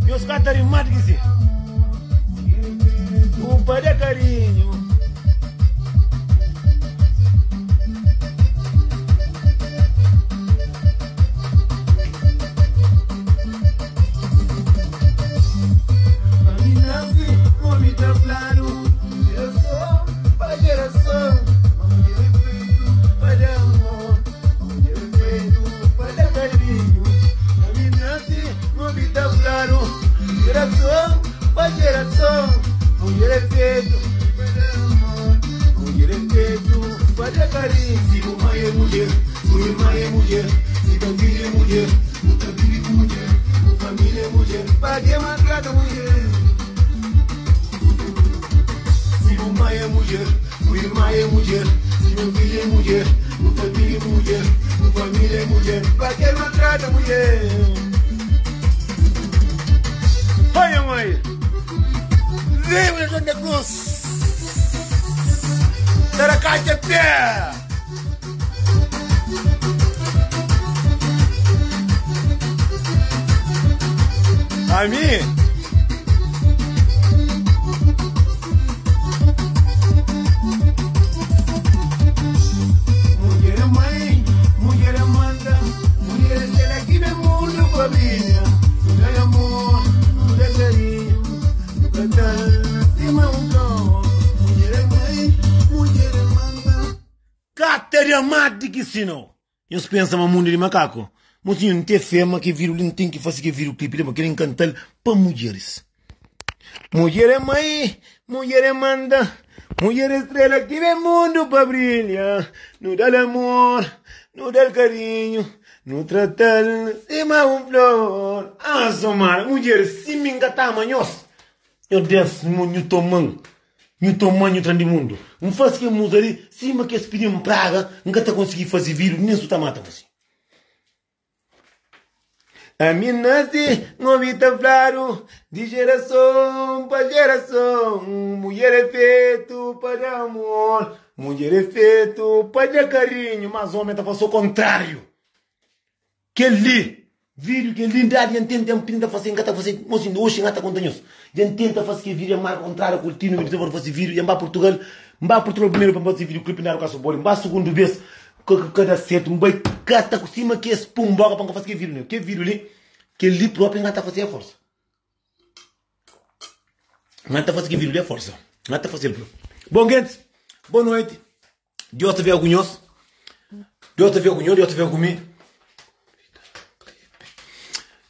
Nho cata rimante que sim. Um pai de carinho. mudjer, bu irma é mudjer, si bu fidju é mudjer, bu família é mudjer, bu família é mudjer, pa ke maltrata mudjer? Oi, mãe! Vem, João da Cruz! Taracate pé! Ami? Mudjer é mãe, mudjer é manda, mudjer é estrela ki ben mundu pa brilha. Nu da-l amor, nu da-l karinhu, nu trata-l sima un flor. Mudjer é mãe, mudjer é manda. Ka ta da más di ki si nau. Nhos pensa ma mundu é di makaku? Mosinhu, N ten fé ma kel vídiu li N ten ki fase kel vídiu klipi li, ma kel-li N kanta-l pa mudjeris. Mudjer é mai, mudjer é manda, mudjer é strela ki ben mundu pa brilha. Nu da-l amor, nu da-l karinhu, nu trata-l sima un flor. Ah, Somara, mudjeris, si mi N ka ta ama nhos, nhos des, nhu toma-m. Nhu toma nhu tra-m di mundu. N fase kel muza li sima ki es pidi-m praga, N ka ta konsigi fase vídiu nen su ta mata fase. Ami N nase, N obi ta fladu di jerason pa jerason, mudjer é fetu pa da amor, mudjer é fetu pa da karinhu, mas omi ta fase o kontráriu. Kel-li, vídiu kel-li, N dja N tenta, N tenta fase, N ka ta fase, mos inda oxi N ka ta konta nhos. Dja N tenta fase kel vídiu, N marka kontradu ku Tino, mi ta fase vídiu, dja N ba Purtugal, N ba Purtugal primeru pa N fase vídiu klipi N dadu kasu boli, N ba sugundu bes, ka da sertu, N bai kata ku sima ki es pun boka pa N ka fase kel vídiu li. Kel vídiu li, kel-li propi N ka ta fase a forsa. N ka ta fase kel vídiu li a forsa. N ka ta fase-l propi. Bon gentis, bo noiti. Deus ta fika ku nhos. Deus ta fika ku nhos, Deus ta fika ku mi.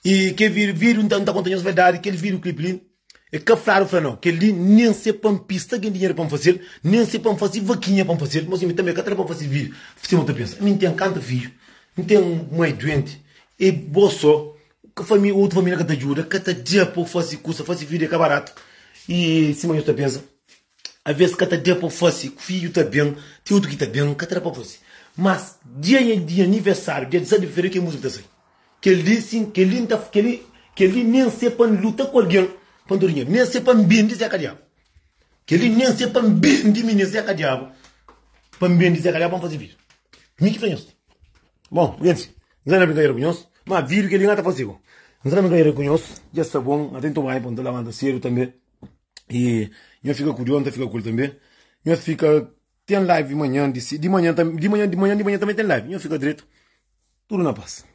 E kel vídeo, vídeo nta, nta konta nhos verdade, kel vídeo clipe li, é ka fladu fla não, kel li nem se pa pista gen dinheiro pa fazer, nem se pa fazer vaquinha pa fazer, mas mi também ka tra pa fazer vídeo. Se mo ta pensa, mi tem kanta filho, mi tem mãe doente, e bo só, ka família, outra família ka ta ajuda, ka ta dia pa fazer kusa, fazer vídeo é ka barato. E sima nhos ta pensa, Aves ka ta da pa fase, fidju ta ben, ti otu ki ta ben, ka ta da pa fase. Mas dia di nha aniversáriu, dia 17 di fevereru, kel múzika ta sai. Kel-li, sin, kel-li N ta, kel-li, kel-li nen se pa N luta ku algen pa N ta dinheru, nen se pa N bende Zeka Diabu. Kel-li nen se pa N bende mininu Zeka Diabu, pa N bende Zeka Diabu pa N fase vídiu. Mi ki fla nhos. Bon, gentis, N sta na brinkadeira ku nhos, ma vídiu kel-li N ka ta fase ku. N sta na brinkadeira ku nhos, dja sta bon, N ta toma banhu pa N ta labanta sedu tanbe. E nhos fika ku Deus, N ta fika ku el tanbe. Nhos fika, ten live manhan, di manhan, di manhan, di manhan, di manhan tanbe ten live. Nhos fika dretu, tudu na pas.